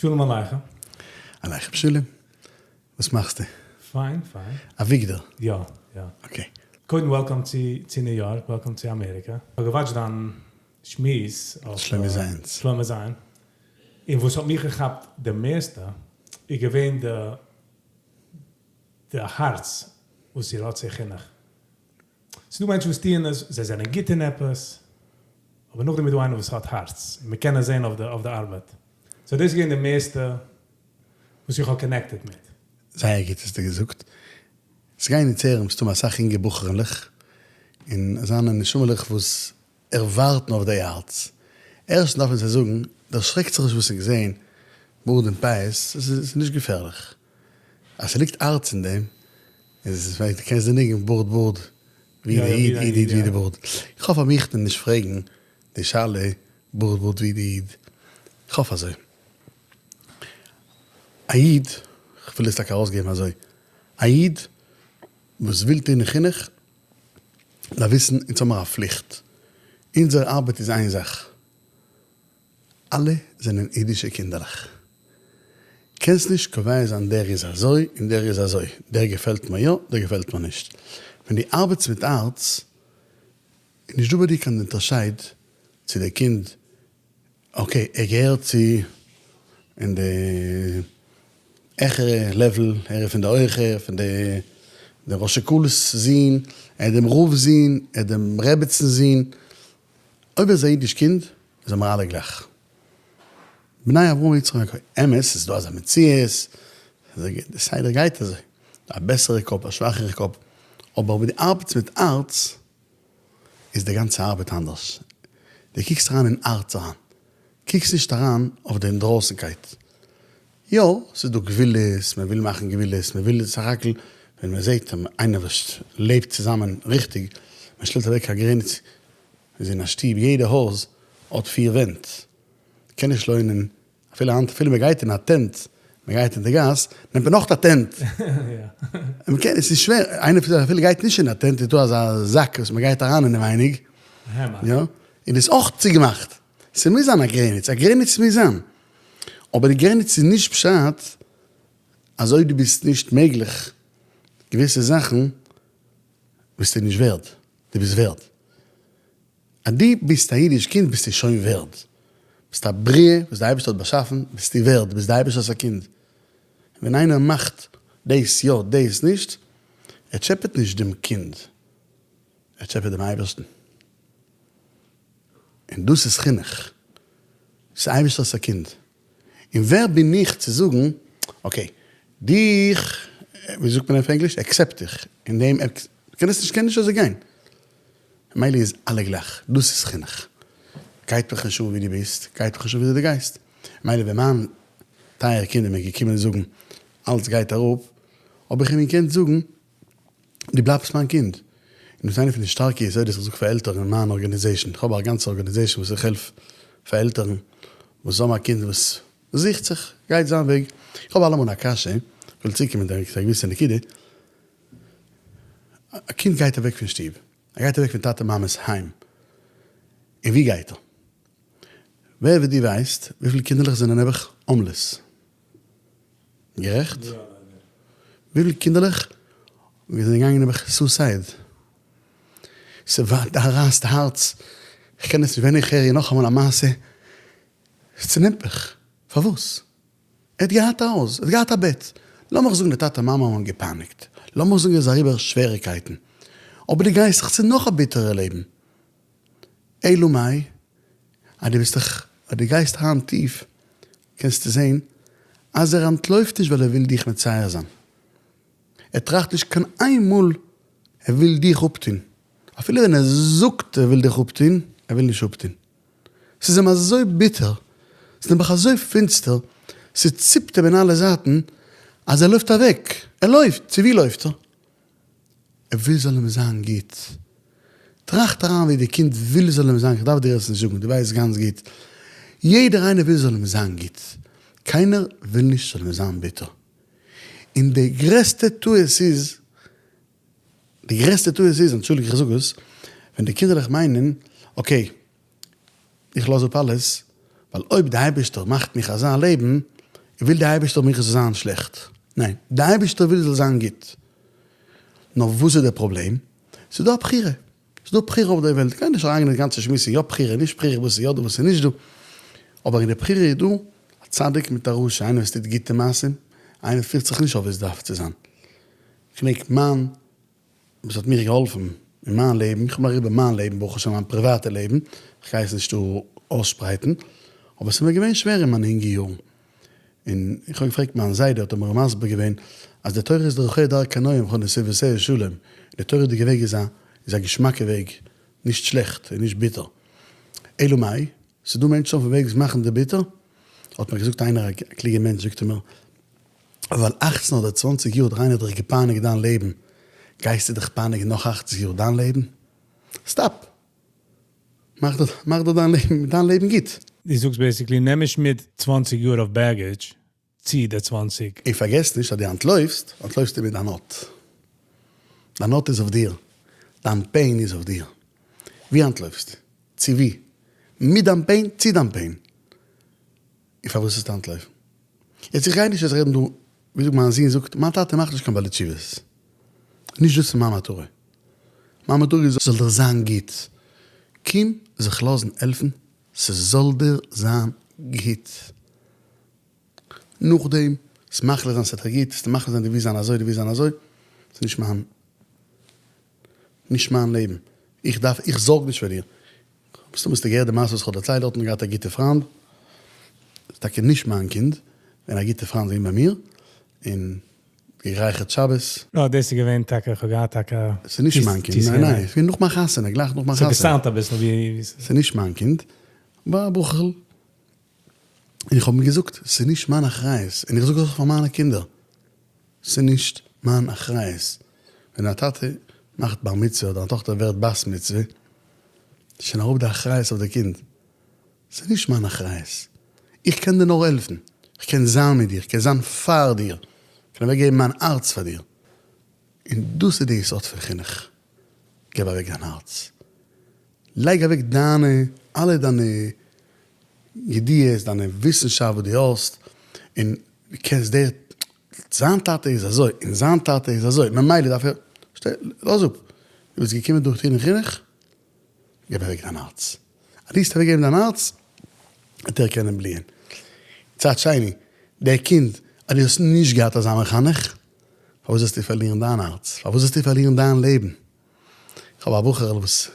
שלום עליכם. עליכם שלום. וואס מאכסטו? פיין, פיין. אביגדור? יא, יא. Okay. קודם welcome צו צו ניו יארק, welcome צו אמעריקע. כ'האב געוואטשט דיין שמועס אויף שלמה זיינס. שלמה זיין. און וואס האט מיך געכאפט די מערסטע איז געווען די די הארץ וואס איר האט צו חינוך. ס'דא מענטשן וואס טוען עס, זיי זענען גוט אין עפעס, אבער נאכדעם איז דא איינער וואס האט הארץ, און מ'קען עס זען אויף די אויף די ארבעט. so דאס איז געווען די מערסטע וואס איך האב connected מיט. זייער גוט האסטו געזאגט. ס'גייען אונז הערן מסתמא אסאך אינגע בחורים'לעך און אזאנע נשמה'לעך וואס ערווארטן אויף די הארץ. ערשטנס דארף מען זיי זאגן, דערשרעקט זיך נישט וואס איר געזען, בארד און פאות, עס איז נישט געפערליך. אז ס'ליגט הארץ אין דעם, איז דו קענסט די ניגון בארד בארד ווי די איד, איד איד ווי די בארד. איך האף אז מיך וועט מען נישט פרעגן די שאלה בארד בארד ווי די איד. איך האף אזוי. א איד, כ'וויל עס טאקע ארויסגעבן אזוי, א איד וואס וויל טון אין חינוך, דארף וויסן אונז האמיר א פליכט, אונזער ארבעט איז איין זאך, אלע זענען אידישע קינדערלעך, קענסט נישט קובע זיין דער איז אזוי און דער איז אזוי, דער געפעלט מיר יא, דער געפעלט מיר נישט, ווען דו ארבעטסט מיט הארץ איז נישט דא ביי דיר קיין אונטערשייד צו דער קינד okay ער געהערט צו אין די העכערע level, ער איז פון די הויכע, פון די די ראש הקהל'ס זון, ער איז דעם רב'ס זון, ער איז דעם רעבעצנ'ס זון, אויב ער איז א אידיש קינד זענען מיר אלע גלייך. בני אברהם ויצחק, אמת ס'איז דא אזא מציאות, די סדר גייט אזוי, א בעסערע קאפ א שוואכערע קאפ, אבער אויב דו ארבעטסט מיט הארץ איז די גאנצע ארבעט אנדערש, דו קוקסט אריין אין הארץ אריין, קוקסט נישט אריין אויף די אינדרויסנקייט, יא ס'איז דא גבולות, מען וויל מאכן גבולות, מען וויל סך הכל ווען מען זעט איינער וואס לעבט צוזאמען ריכטיג, מען שטעלט אוועק א גרעניץ, איז אין א שטוב יעדע הויז האט פיר ווענט, קען נישט לוינען אפילו היינט אפילו מען גייט אין א tent, מען גייט אין די גאס, נעמט מען נאך א tent. מען קען, עס איז שווער, איינער אפילו גייט נישט אין א tent איז דא אזא זאק וואס מען גייט אריין אינעווייניג, יא, און דאס איז אויך צוגעמאכט. ס'מוז זיין א גרעניץ, א גרעניץ מוז זיין. אבער די גרעניץ איז נישט פשט אז אויב דו ביסט נישט מעגליך געוויסע זאכן ביסטו נישט ווערד, דו ביסט ווערד. אז דו ביסט א אידיש קינד ביסטו שוין ווערד, ביסט א בריאה וואס די אייבערשטער האט באשאפן, ביסטו ווערד, ביסט די אייבערשטער'ס א קינד. ווען איינער מאכט דאס יא דאס נישט, ער טשעפעט נישט דעם קינד, ער טשעפעט דעם אייבערשטן. און דאס איז חינוך, ביסט די אייבערשטער'ס א קינד. און ווער בין איך צו זאגן, okay, דיך, ווי זאגט מען אויף ענגליש, accept איך, און דעם קען עס נישט, קען נישט אזוי גיין. מילא איז אלע גלייך, דאס איז חינוך. גייט מיך נישט אן ווי דו ביסט, גייט מיך נישט אן וויאזוי דו גייסט. מילא ווען מיין טייערע קינד איז מיר געקומען זאגן אלץ גייט אראפ, האב איך אים געקענט זאגן, דו בלייבסט מיין קינד. און דאס איז איינע פון די שטארקע יסודות איך זאג פאר עלטערן אין מיין organization, איך האב א גאנצע organization וואס איך העלף פאר עלטערן וואס האבן א קינד וואס זוכט זיך, גייט זיין וועג. איך האב אלעמאל א קשיא, איך וויל צוקומען צו א געוויסע נקודה, א קינד גייט אוועק פון שטוב, ער גייט אוועק פון טאטע מאמע'ס היים, און ווי גייט ער? ווער ווי דו ווייסט וויפיל קינדערלעך זענען נעבעך homeless? גערעכט? וויפיל קינדערלעך זענען געגאנגען נעבעך suicide? ס'רייסט הארץ, כ'קען עס נישט, ווען איך הער נאכאמאל א מעשה, ס'צונעמט מיך, פארוואס? ער האט געהאט א הויז, ער האט געהאט א בעט, לאמיך זאגן די טאטע מאמע האבן אים געפייניגט, לאמיך זאגן ער איז אריבער שוועריקייטן, אבער דו גייסט זיך צו נאך א ביטערע לעבן, אלא מאי, אז דו ביסט דיך, אז דו גייסט אריין טיף, קענסטו זען אז ער אנטלויפט נישט ווייל ער וויל דיך מצער זיין, ער טראכט נישט קיין איין מאל ער וויל דיך אפטון, אפילו ווען ער זאגט ער וויל דיך אפטון, ער וויל נישט אפטון. ס'איז אים אזוי ביטער, ס'איז נעבעך אזוי פינסטער, ס'ציפט אים אין אלע זייטן, אז ער לויפט אוועק, ער לויפט! צו ווי לויפט ער? ער וויל זאל אים זיין גוט. טראכט אריין ווי די קינד וויל זאל אים זיין, כ'דארף דיר עס נישט זאגן, דו ווייסט גאנץ גוט, יעדער איינער וויל זאל אים זיין גוט, קיינער וויל נישט זאל אים זיין ביטער. און די גרעסטע טעות איז, די גרעסטע טעות איז, אנטשולדיגט איך זאג עס, ווען די קינדערלעך מיינען, okay, איך לאז אפ אלעס, ווייל אויב די אייבערשטער מאכט מיך אזא לעבן, וויל די אייבערשטער מיך עס זאל זיין שלעכט? ניין, די אייבערשטער וויל עס זאל זיין גוט. נאר וואס איז די פראבלעם? ס'איז דא א בחירה. ס'איז דא בחירה אויף די וועלט. כ'גיי נישט אריינגיין אין די גאנצע שמועס יא בחירה נישט בחירה וואס איז יא דא וואס איז נישט דא. אבער אין די בחירה איז דא א צדיק מיט א רשע, איינער וואס טוט גוטע מעשים, איינער פירט זיך נישט אויף ווי עס דארף צו זיין. כ'געדענק מיין וואס האט מיך געהאלפן אין מיין לעבן, איך בין אריבער מיין לעבן ברוך השם מיין פריוואטע לעבן, איך גיי עס נישט דא אויסשפרייטן, אבער עס איז מיר געווען שווער אין מיינע אינגע יארן, און איך האב געפרעגט מיין זיידע האט ער מיר מסביר געווען אז די תורה איז דרכיה דרכי נועם וכל נתיבותיה שלום, די תורה'דיגע וועג איז א איז א געשמאקע וועג, נישט שלעכט און נישט ביטער, אלא מאי, ס'איז דא מענטשן אויפן וועג וואס מאכן דיר ביטער, האט מיר געזאגט איינער א קלוגע מענטש זאגט ער מיר, ווייל אכצן אדער צוואנציג יאר האט איינער דיך געפייניגט דיין לעבן, גייסטו דיך פייניגן נאך אכציג יאר דיין לעבן? stop! מאך דיר מאך דיר דיין לעבן דיין לעבן גוט. דו זאגסט basically נעם נישט מיט צוואנציג יאר אויף baggage צו די צוואנציג. און פארגעס נישט אז דו אנטלויפסט, אנטלויפסטו מיט דיין note. דיין note איז אויף דיר. דיין pain איז אויף דיר. ווי אנטלויפסטו? צו ווי? מיט דיין pain צו דיין pain? און פארוואס זאלסטו אנטלויפן? יעצט איך גיי נישט יעצט רעדן דא, ווי זאגט מיין זון זאגט, מיין טאטע מאכט נישט קיין בעלי תשובות, נישט דאס איז מיין מטרה, מיין מטרה איז זאל דיר זיין גוט, קום זיך לאזן העלפן ס'זאל דיר זיין גוט, נאכדעם עס מחליט זיין ס'איז דיר גוט, עס מחליט זיין דו ווילסט זיין אזוי דו ווילסט זיין אזוי, ס'איז נישט מיין נישט מיין לעבן, איך דארף איך זארג נישט פאר דיר, מסתמא האסטו געהערט די מעשה וואס איך האב דערציילט דארטן, געהאט א גוטע פריינד, איז טאקע נישט מיין קינד, געווען א גוטע פריינד געווען ביי מיר, און גערייכערט שבת. אה, דאס איז געווען טאקע, איך האב געהאט טאקע א. ס'איז נישט מיין קינד, ניין ניין, ס'איז געווען נאך מיין חתונה, גלייך נאך מיין חתונה. ס'האט געסאונדט אביסל ווי. ס'איז נישט מיין קינד, אבער א בחור'ל. און איך האב אים געזאגט, ס'איז נישט מיין אחריות, און איך זאג אויך פאר מיינע קינדער, ס'איז נישט מיין אחריות ווען א טאטע מאכט בר מצוה אדער א טאכטער ווערט בת מצוה, איז שוין אראפ די אחריות אויף די קינד, ס'איז נישט מיין אחריות, איך קען דיר נאר העלפן, איך קען זיין מיט דיר, איך קען זיין פאר דיר, איך קען אוועק געבן מיין הארץ פאר דיר, און דאס איז די יסוד פון חינוך, געב אוועק דיין הארץ, לייג אוועק דיינע אלע דיינע ידיעות, דיינע וויסנשאפט וואס דו האסט, און דו קענסט דער זיין טאטע איז אזוי און זיין טאטע איז אזוי ממילא דארף ער, לאז אפ, דו ביסט געקומען דורך טון חינוך, געב אוועק דיין הארץ, אז דו וועסט אוועק געבן דיין הארץ וועט ער קענען בליען, מצד שני דער קינד אז דו האסט נישט געהאט אזא מחנך, פארוואס זאלסטו פארלירן דיין הארץ, פארוואס זאלסטו פארלירן דיין לעבן, איך האב א בחור'ל וואס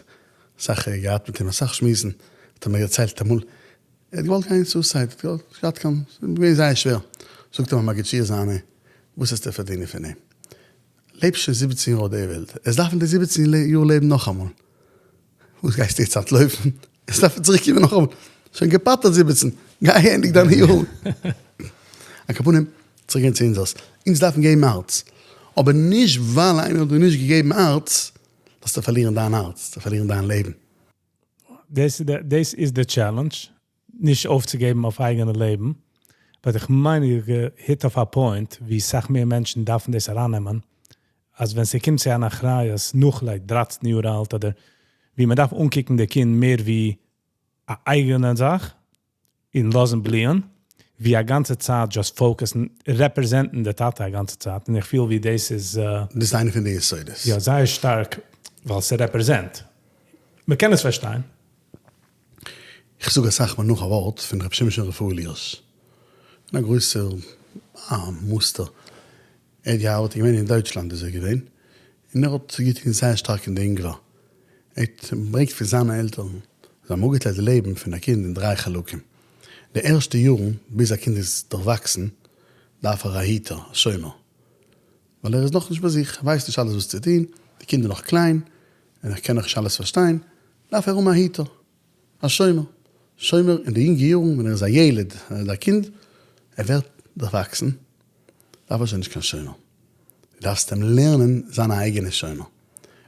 אסאך געהאט מיט אים אסאך שמועסן, האט ער מיר דערציילט אמאל ער האט געוואלט גיין suicide, ער האט געוואלט, נישט געהאט קיין, ס'איז אים געווען זייער שווער, זאגט אים א מגיד שיעור זיינע, וואס וועסטו פארדינען פון דעם? לעבסט שוין זיבעצן יאר אויף די וועלט, עס דארפן די זיבעצן יאר לעבן נאכאמאל, וואס גייסטו יעצט אנטלויפן? עס דארף צוריק קומען נאכאמאל, שוין געפאטערט זיבעצן, גיי ענדיג דיינע יארן. על כל פנים, צוריק גיין צו אונזערס, אונז דארפן געבן הארץ, אבער נישט ווייל איינער האט דיר נישט געגעבן הארץ, זאלסטו פארלירן דיין הארץ, זאלסטו פארלירן דיין לעבן. דאס דאס איז די challenge, נישט אויפצוגעבן אויף אייגענע לעבן, but איך מיין איר hit אויף א point ווי סאך מער מענטשן דארפן דאס ארייננעמען, אז ווען ס'קומט צו אן אחריות נאך like דרייצן יאר אלט אדער ווי מ'דארף אנקוקן די קינד מער ווי א אייגענע זאך, און לאזן בליען, ווי א גאנצע צייט just focus ן, represent ן די טאטע א גאנצע צייט, און איך פיל ווי דאס איז. דאס איז איינע פון די יסודות. יא, זייער שטארק, ווייל ס' represent. מ'קען עס פארשטיין. איך זאג אסאך מאל נאך א ווארט פון ר' שמשון רפאל הירש, א גרויסער א מוסטער, ער האט געארבעט, געווען אין דייטשלאנד איז ער געווען, און ער האט געטון זייער שטארק אין די אינגלעך, ער האט ברענגט פון זיינע עלטערן, זיי האבן אפגעטיילט די לעבן פון א קינד אין דריי חלקים, די ערשטע יארן ביז א קינד איז דערוואקסן דארף ער א היטער, א שומר, ווייל ער איז נאכנישט ביי זיך, ער ווייסט נישט אלעס וואס צו טון, די קינד איז נאך קליין, און ער קען נאכנישט אלעס פארשטיין, דארף ער האבן א היטער, א שומר, שומר אין די יונגע יארן ווען ער איז א ילד, ער איז א קינד, ער ווערט דערוואקסן, דארף ער שוין נישט קיין שומר, דו דארפסט אים לערנען זיין א אייגענע שומר,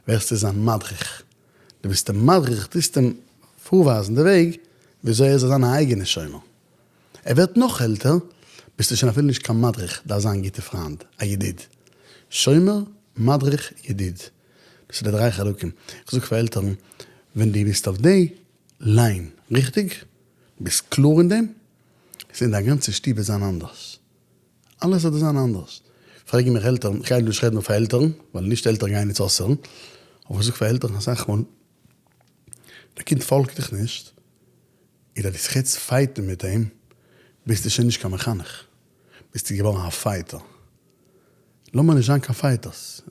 ווערסטו זיין מדריך, דו ביסט אים מדריך, טוסט אים פארווייזן די וועג וויאזוי ער זאל זיין א אייגענע שומר, ער ווערט נאך עלטער, ביסטו שוין אפילו נישט קיין מדריך, דארפסט זיין גוטע פריינד, א ידיד, שומר, מדריך, ידיד, דאס איז די דריי חלקים, איך זאג פאר עלטערן, ווען דו ביסט אויף די line, ריכטיג? ביסט קלאר אין דעם? איז אין דיין גאנצע שטוב וועט זיין אנדערש. אלעס וועט דא זיין אנדערש. פרעגן מיך עלטערן, איך גיי דא נישט רעדן אויף עלטערן, ווייל נישט עלטערן גייען אונז אויסהערן, אבער איך זאג פאר עלטערן אסאך מאל, די קינד פאלגט דיך נישט, איז אז דו זיך יעצט fight ן מיט אים, ביסטו שוין נישט קיין מחנך, ביסטו געווארן א fighter. לאמיר נישט זיין קיין fighters,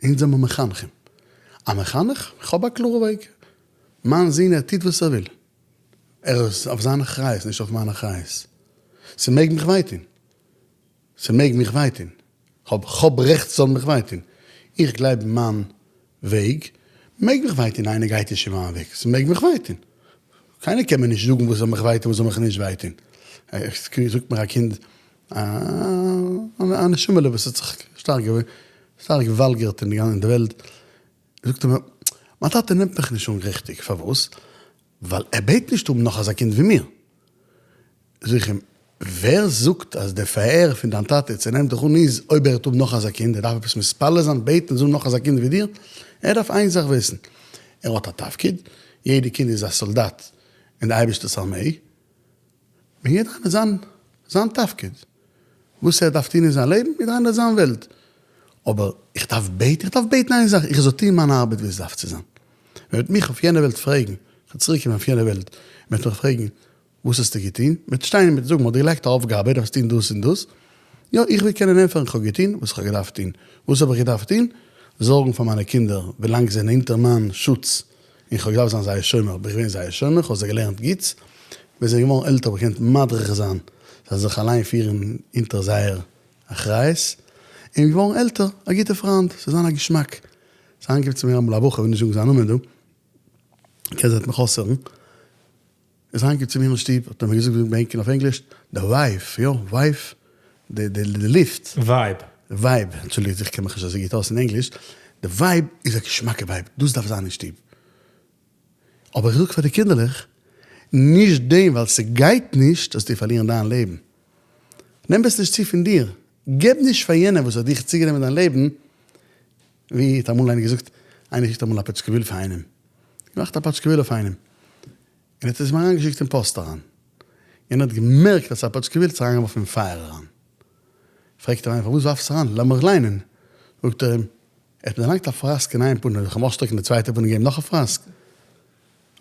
אונז זעמער מחנכים. א מחנך? איך האב א קלארע וועג. מיין זון ער טוט וואס ער וויל. ער איז אויף זיין אחריות נישט אויף מיין אחריות. ס'מעג מיך וויי טון. ס'מעג מיך וויי טון. כ'האב כ'האב רעכט ס'זאל מיך וויי טון. איך גלייב אין מיין וועג. מעג מיך וויי טון איינער גייט נישט אין מיין וועג. ס'מעג מיך וויי טון. קיינער קען מיר נישט זאגן וואס זאל מיך וויי טון וואס זאל מיך נישט וויי טון. זאגט מיר א קינד א נשמה'לע וואס האט זיך שטארק שטארק געוואלגערט אין די וועלט. זאגט ער מיר, מיין טאטע נעמט מיך נישט אן ריכטיג, פארוואס? ווייל ער בעט נישט האבן נאך אזא קינד ווי מיר. זאג איך אים, ווער זאגט אז די פארהער פון דיין טאטע צו נעמט דיך אן איז אויב ער וועט האבן נאך אזא קינד, ער דארף עפעס מתפלל זיין בעטן זאל האבן נאך אזא קינד ווי דיר? ער דארף איין זאך וויסן, ער האט א תפקיד, יעדע קינד איז א סאלדאט אין די אייבערשטער'ס ארמעי, און יעדער איינער זיין זיין תפקיד, וואס ער דארף טון אין זיין לעבן, יעדער איינער האט זיין וועלט, אבער איך דארף בעטן, איך דארף בעטן איין זאך, איך זאל טון מיין ארבעט ווי עס דארף צו זיין. מען וועט מיך אויף יענע וועלט פרעגן, איך וועל צוריק קומען אויף יענע וועלט, מען וועט מיך פרעגן, וואס האסטו געטון? מען וועט שטיין און מען וועט זאגן, מען האט דיר געלייגט א אויפגאבע, דארפסט טון דאס און דאס, יא, איך וועל קענען ענטפערן, איך האב געטון וואס איך האב געדארפט טון. וואס האב איך געדארפט טון? זארגן פאר מיינע קינדער ווילאנג זיי זענען אונטער מיין שוץ, און כ'האב געדארפט זיין זייער שומר, בין איך געווען זייער שומר, כ'האב זיי געלערנט גוטס, ווען זיי זענען געווארן עלטער האב איך געקענט מדריך זיין זיי זאלן זיך אליין פירן אונטער זייער אחריות, און געווארן עלטער, א גוטע פריינד, ס'זאל זיין א געשמאק. ס'איז אריינגעקומען צו מיר אמאל א בחור, כ'וויל נישט זאגן זיין נאמען דא, קען זיין ער וועט מיך אויסהערן, איז אריינגעקומען צו מיר אין שטוב, האט ער מיר געזאגט ווי מ'ענקען אויף ענגליש, די ווייף, יא, ווייף, די די לופט. vibe. vibe, אנטשולדיגט איך קען מיך נישט אזוי גוט אויס אין ענגליש, די vibe איז א געשמאקע vibe, דאס דארף זיין אין שטוב. אבער איך זאג פאר די קינדערלעך, נישט דעם ווייל ס'גייט נישט זאלסטו פארלירן דיין לעבן. נעם עס נישט צו פון דיר, געב נישט פאר יענעם וואס האט דיך צוגענומען דיין לעבן, ווי האט אמאל איינער געזאגט, איינער שיקט אמאל א פאטשקעוויל פאר איינעם, געמאכט א פאטשקעוויל אויף איינעם, און האט עס אים אריינגעשיקט אין פאסט אריין, יענער האט געמערקט אז ס'איז א פאטשקעוויל, האט עס אריינגעווארפן אין פייער אריין, פרעגט ער איינעם פארוואס ווארפסטו עס אריין, לאמיך ליינען, זאגט ער אים, ער האט מיר דערלאנגט א פראסק אין איין פנים, זאל איך אים אויסשטרעקן די צווייטע פנים און געבן נאך א פראסק?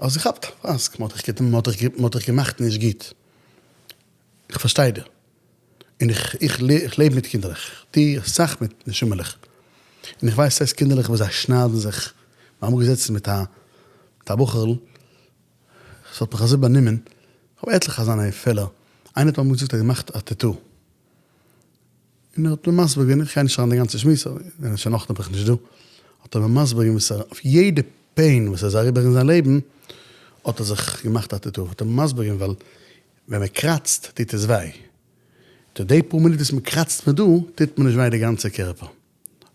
האסט געכאפט א פראסק, מ'האט דיך געמאכט נישט גוט, איך פארשטיי דיר, און איך איך איך לעב מיט קינדערלעך, איך טו אסאך מיט נשמה'לעך, און איך ווייס ס'הייסט קינדערלעך וואס זיי שניידן זיך, כ'בין אמאל געזעצן מיט א מיט א בחור'ל, ס'האט מיך אזוי באנומען, כ'האב עטליכע אזאנע פעלער, איינער האט מיר אמאל געזאגט ער האט געמאכט א tattoo, און ער האט מיר מסביר געווען, איך גיי נישט אריין די גאנצע שמועס, ער איז שוין נאך נעבעך נישט דא, האט ער מיר מסביר געווען וואס ער, אויף יעדע pain וואס ער איז אריבער אין זיין לעבן, האט ער זיך געמאכט א tattoo, האט ער מיר מסביר געווען ווייל ווען מען קראצט טוט עס וויי, טא די פאר מינוט וואס מען קראצט מיר דא טוט מיר נישט וויי די גאנצע קערפער,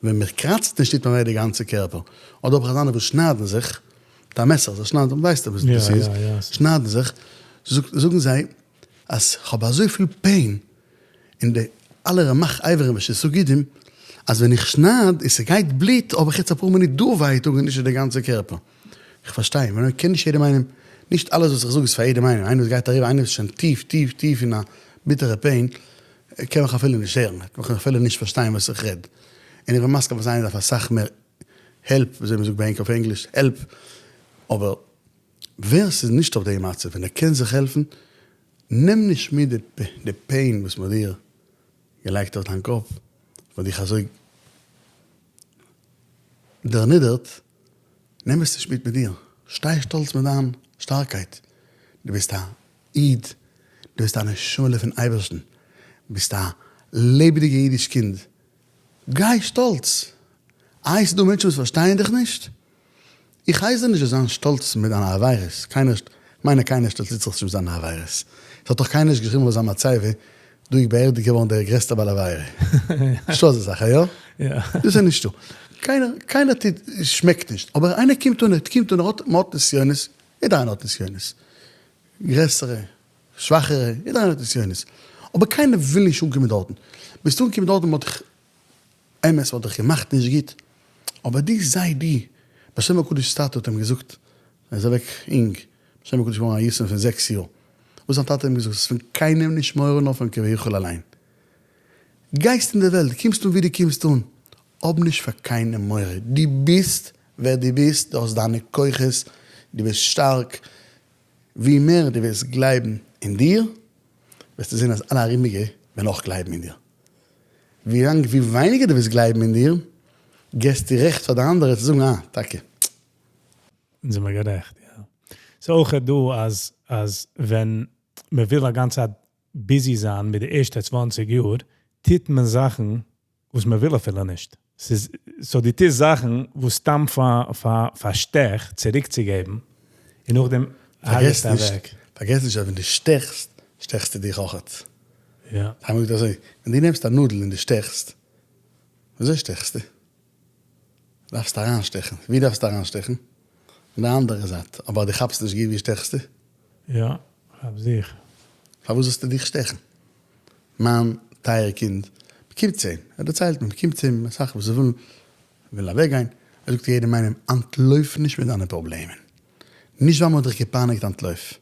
ווען מען קראצט נישט טוט מיר וויי די גאנצע קערפער, אדער האב איך אזאנע וואס שניידן זיך מיט א מעסער, זיי שניידן, ווייסט וואס דאס איז, שניידן זיך, זאגן זיי אז כ'האב אזויפיל pain אין די אלע רמ"ח אברים ושס"ה גידים, אז ווען איך שנייד און ס'גייט בלוט האב איך יעצט אפאר מינוט דא ווייטאג און נישט אין די גאנצע קערפער. איך פארשטיי, מען קען נישט יעדעם איינעם, נישט אלעס וואס איך זאג איז פאר יעדעם איינעם, איינער וואס גייט אריבער, איינער וואס איז שוין טיף טיף טיף אין א ביטערע pain, קען מיך אפילו נישט הערן, ער קען מיך אפילו נישט פארשטיין וואס איך רעד, און איך בין מסכים אז איינער דארף אסאך מער help, וויאזוי מען זאגט ביי ענק אויף ענגליש, help, אבער ווער ס'איז נישט אויף די מצב און ער קען זיך העלפן, נעם נישט מיט די pain וואס מען האט דיר געלייגט אויף דיין קאפ, מען האט דיך אזוי דערנידערט, נעם עס נישט מיט מיט דיר, שטיי שטאלץ מיט דיין שטארקייט, דו ביסט א איד, דו ביסט א נשמה'לע פון אייבערשטן, ביסט א לעבעדיגע אידיש קינד, גיי שטאלץ! איי ס'דא מענטשן וואס פארשטייען דיך נישט? איך הייס דיר נישט זאלסט זיין שטאלץ מיט דיינע עבירות, קיינער, כ'מיין אז קיינער שטאלצירט זיך נישט מיט זיינע עבירות, ס'האט דאך קיינער נישט געשריבן אויף זיין מצבה, דא איז באערדיגט געווארן דער גרעסטער בעל עבירה. נישטא אזא זאך, יא? דאס איז נישטא. קיינער, קיינער טוט, שמעקט נישט. אבער איינער קומט אן, ער קומט אן, ער האט, מ'האט נסיונות, יעדער איינער האט נסיונות. גרעסערע, שוואכערע, יעדער איינער האט נסיונות. אבער קיינער וויל נישט אנקומען דארטן. ביסט אנגעקומען דארטן, מ'האט דיך, אמת, מ'האט דיך געמאכט נישט גוט, אבער דו זיי דו. בעל שם הקדוש'ס טאטע האט אים געזאגט, ער איז אוועק אינג, בעל שם הקדוש איז געווארן א יתום פון זעקס יאר, וואס זיין טאטע האט אים געזאגט, זאלסט פון קיינעם נישט מורא האבן נאר פון כביכול אליין. גייסט אין די וועלט, קומסט אן ווי דו קומסט אן, האב נישט פאר קיינעם מורא, דו ביסט ווער דו ביסט, דו האסט דיינע כוחות, דו ביסט שטארק, ווי מער דו וועסט גלייבן אין דיר, וועסטו זען אז אלע ארומיגע וועלן אויך גלייבן אין דיר. ווי לאנג ווי ווייניגער דו וועסט גלייבן אין דיר, געסטו רעכט פאר די אנדערע צו זאגן אה, טאקע. אונז זעמער גערעכט, יא. ס'איז אויך דא אז אז ווען מ'וויל א גאנצע צייט busy זיין מיט די ערשטע 20 יאר, טוט מען זאכן וואס מען וויל אפילו נישט. ס'איז, so דו טוסט זאכן וואס סתם פאר פאר פאר שטעך צוריקצוגעבן, און נאכדעם פארגעס נישט, פארגעס נישט אז ווען דו שטעכסט, שטעכסטו דיך אויכעט. יא. איינמאל געזאגט אזוי, ווען דו נעמסט א נאדל און דו שטעכסט, וויאזוי שטעכסטו? דארפסט אריינשטעכן. ווי דארפסטו אריינשטעכן? אין די אנדערע זייט. אבער אז דו כאפסט נישט גוט ווי שטעכסטו? יא, כאפ זיך. פארוואס זאלסטו דיך שטעכן? מיין טייערע קינד, מ'קומט צו אים, ער דערציילט מיר, מ'קומט צו אים אסאך וואס זיי ווילן, ווילן אוועקגיין, ער זאגט יעדעם איינעם, אנטלויף נישט מיט דיינע פראבלעמען, נישט ווייל מ'האט דיך געפייניגט אנטלויף,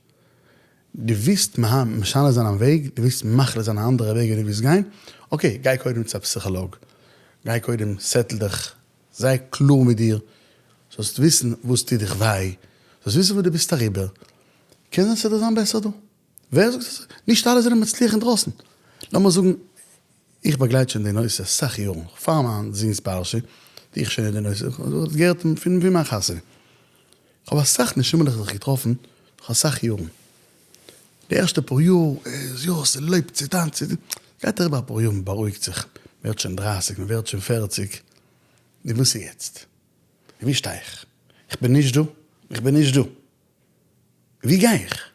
דו ווילסט משנה זיין א וועג, דו ווילסט מחליט זיין א אנדערע וועג ווי דו ווילסט גיין, okay, גיי קודם צו א פסיכאלאג, גיי קודם settle דיך, זיי קלאר מיט דיר, זאלסט וויסן וואס טוט דיך וויי, זאלסט וויסן וואס דו ביסט אריבער, קען זיין ס'וועט דיר זיין בעסער דא. ווער זאגט אז נישט אלע זענען מצליח אינדרויסן? לאמיר זאגן, איך באגלייט שוין די נושא אסאך יארן, פאר מיין זון'ס פרשה טו איך שוין אין די נושא, איך האב עס געהערט פון פון מיין חתונה. איך האב אסאך נשמה'לעך זיך געטראפן נאך אסאך יארן. די ערשטע פאר יאר איז יא, ס'לויבט, ס'טאנצט, גייט אריבער אפאר יאר, מ'בארואיגט זיך, מ'ווערט שוין דרייסיג, מ'ווערט שוין פערציג, נו וואס איז יעצט? ווי שטיי איך? איך בין נישט דא, איך בין נישט דא. ווי גיי איך?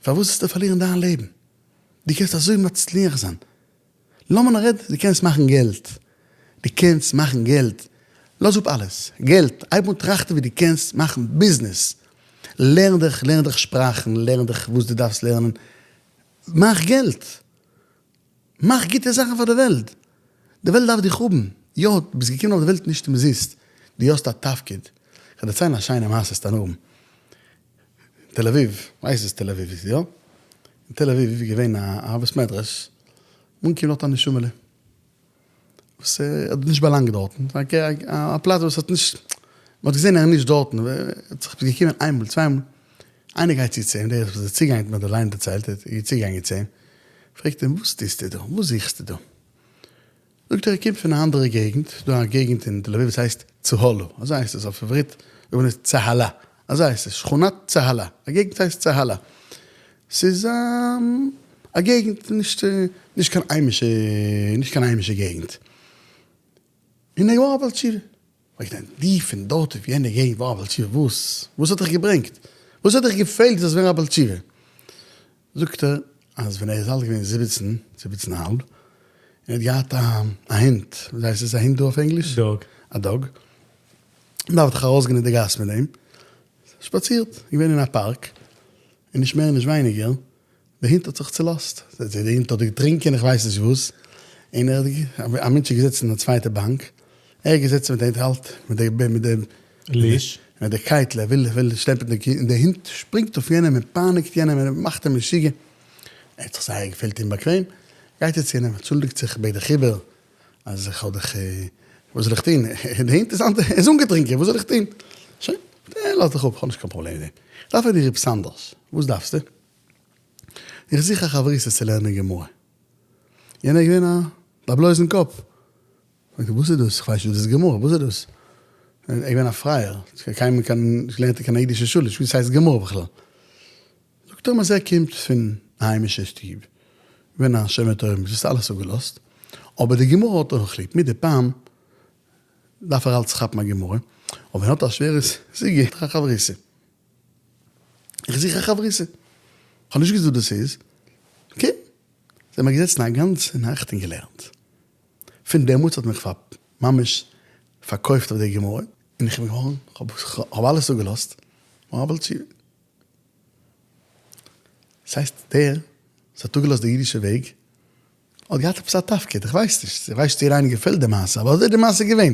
פארוואס זאלסטו פארלירן דיין לעבן? דו קענסט אזוי מצליח זיין. לאמיר נאר רעדן, דו קענסט מאכן געלט. דו קענסט מאכן געלט. לאז אפ אלעס. געלט. הייב אן טראכטן ווי דו קענסט מאכן ביזנעס. לערן דיך, לערן דיך שפראכן, לערן דיך וואס דו דארפסט לערנען. מאך געלט. מאך גוטע זאכן פאר די וועלט. די וועלט דארף דיך האבן. יא, דו ביסט געקומען אויף די וועלט נישט אומזיסט. דו האסט א תפקיד. כ'וועל דערציילן א שיינע מעשה סתם. תל אביב, ווייסט וואס תל אביב איז, יא? אין תל אביב איז געווען א בית מדרש, אנגעקומען דארט א נשמה'לע, וואס האט נישט באלאנגט דארטן, א פלאץ וואס האט נישט, מען האט געזען ער איז נישט דארטן, האט זיך געקומען איינמאל צוויי מאל, איינער גייט צו צו אים, דער וואס איז צוגעגאנגען האט מיר אליין דערציילט, ער איז צוגעגאנגען צו אים, פרעגט אים וואס טוסטו דא, וואס זוכסטו דא? זאגט ער ער קומט פון א אנדערע געגנט, ס'איז דא א געגנט אין תל אביב וואס הייסט צהלה, אזוי הייסט עס אויף עברית, זאגט מען עס צהלה, אזוי הייסט עס, שכונת צהלה, א געגנט הייסט צהלה, ס'איז א געגנט נישט נישט קיין היימישע נישט קיין היימישע געגנט, און ער איז געווארן א בעל תשובה, פרעגט אים די פון דארט אויף יענע געגנט געווארן א בעל תשובה וואס וואס האט דיך געברענגט וואס האט דיך געפעלט זאלסט ווערן א בעל תשובה, זאגט ער אז ווען ער איז אלט געווען 17, 17 אהאלב, און ער האט געהאט א א הונט, ווי הייסט עס א הונט דא אויף ענגליש? dog. א dog, מ'דארף דאך ארויסגיין אין די גאס מיט דעם, שפאצירט, געווען אין א פארק, און נישט מער נישט ווייניגער, די הונט האט זיך צולאזט, די הונט האט געטרינקען איך ווייס נישט וואס, און ער האט, א מענטש איז געזעצן אין א צווייטע באנק, ער איז געזעצן מיט די הונט האלט מיט די מיט די leash. מיט די קייטל, ער וויל ער וויל שלעפן די קינד, און די הונט שפרינגט אויף יענעם און פייניגט יענעם און מאכט אים משוגע, ער האט זיך זייער געפילט אומבאקוועם, גייט ער צו יענעם, אנטשולדיגט זיך, בעט דיך איבער, אז איך האב דיך, וואס זאל איך טון, די הונט איז איז אנגעטרינקען, וואס זאל איך טון, שוין, לאז דיך אפ, איך האב נישט קיין פראבלעם מיט דעם, איך דארף פון דיר עפעס אנדערש, וואס דארפסטו? איך זוך א חברותא צו לערנען גמרא. יענער איז געווען א א בלויזן קאפ. זאגט ער, וואס איז דאס? איך ווייס נישט וואס דאס איז גמרא, וואס איז דאס? ער איז געווען א פרייער, קיינמאל קיין נישט געלערנט אין קיין אידישע שולע, נישט געוואוסט וואס הייסט גמרא בכלל. זאגט ער אים אז ער קומט פון א היימישע שטוב, געווען א שומר תורה ומצוות, אלעס אפגעלאזט, אבער די גמרא האט ער נאך ליב, מדי פעם דארף ער אלץ כאפן א גמרא, אבער ווען ער האט א שווערע סוגיא, זוכט ער א חברותא. איך זוך א חברותא. כ'האב נישט געוואוסט וואס דאס איז. okay. זעמער געזעצן א גאנצע נאכט און געלערנט. פון דעמאלטס האט מיך פאר ממש פארקויפט אויף די גמרא, און איך בין געווארן, כ'האב אלעס אפגעלאזט, געווארן א בעל תשובה. ס'הייסט דער וואס האט אפגעלאזט די אידישע וועג, האט געהאט עפעס א תפקיד, איך ווייס נישט, איך ווייס נישט צו איר געפעלט די מעשה, אבער אזוי איז די מעשה געווען.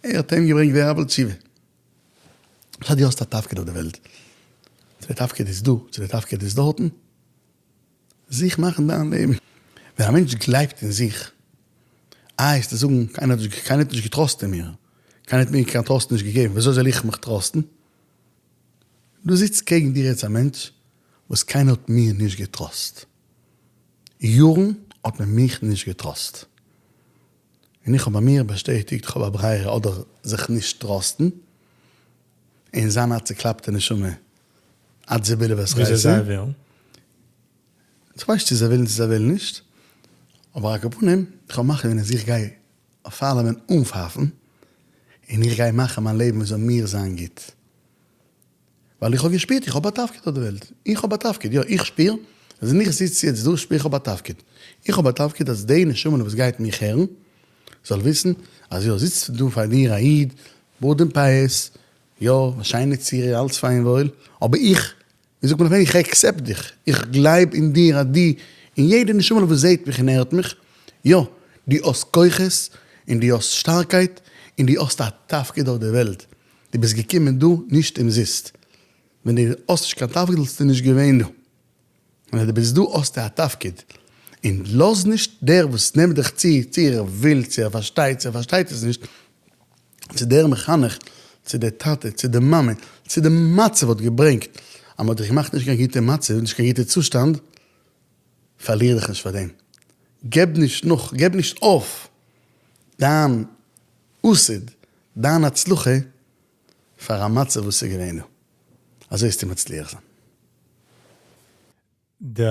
ער האט אים געברענגט ווערן א בעל תשובה. סא דו האסט א תפקיד אויף די וועלט, צו די תפקיד איז דא, צו די תפקיד איז דארטן, זוך מאכן דיין לעבן. ווען א מענטש גלייבט אין זיך, איי וועסטו זאגן קיינער האט נישט קיינער האט נישט געטראסט אין מיר, קיינער האט מיר קיין trust נישט געגעבן, ווי אזוי זאל איך מיך trust ן? דא זיצט קעגן דיר יעצט א מענטש וואס קיינער האט מיר נישט געטראסט, יארן האט מען מיך נישט געטראסט, און איך האב ביי מיר באשטעטיגט איך האב א ברירה אדער זיך נישט trust ן און זיין א צוקלאפטע נשמה עד זיבעלע וואס וויאזוי רייסן. זיי ווילן. איך ווייס נישט צו זיי ווילן צו זיי ווילן נישט, אבער על כל פנים איך האב מחליט געווען אז איך גיי אויף אלעמען אנפייפן, און איך גיי מאכן מיין לעבן זאל מיר זיין גוט. ווייל איך האב געשפירט איך האב א תפקיד אויף די וועלט, איך האב א תפקיד, יא איך שפיר אז ווען איך זיץ יעצט דא שפיר איך האב א תפקיד, איך האב א תפקיד אז די נשמה'לע וואס גייט מיך הערן זאל וויסן אז יא זיצט דא פאר דיר א איד, בארד און פאות, יא א שיינע צורה אלץ פיין וואויל, אבער איך ווי זאגט מען אויף ענגליש, איך accept דיך, איך גלייב אין דיר אז דו, און יעדע נשמה'לע וואס זעט מיך און הערט מיך, יא, דו האסט כוחות, און דו האסט שטארקייט, און דו האסט א תפקיד אויף די וועלט, דו ביסט געקומען דא נישט אומזיסט, ווען דו האסט נישט קיין תפקיד וואלסטו נישט געווען דא, און אז דו ביסט דא האסטו א תפקיד, און לאז נישט דער וואס נעמט דיך צו, צו ער וויל, צו ער פארשטייט, צו ער פארשטייט עס נישט, צו דער מחנך, צו דער טאטע, צו די מאמע, צו די מצב האט געברענגט אז מען האט דיך געמאכט נישט קיין גוטע מצב, נישט קיין גוטע צושטאנד, פארליר דיך נישט פאר דעם, געב נישט נאך, געב נישט אויף דיין עתיד, דיין הצלחה פאר א מצב וואס איז געווען דא, אזוי וועסטו מצליח זיין. די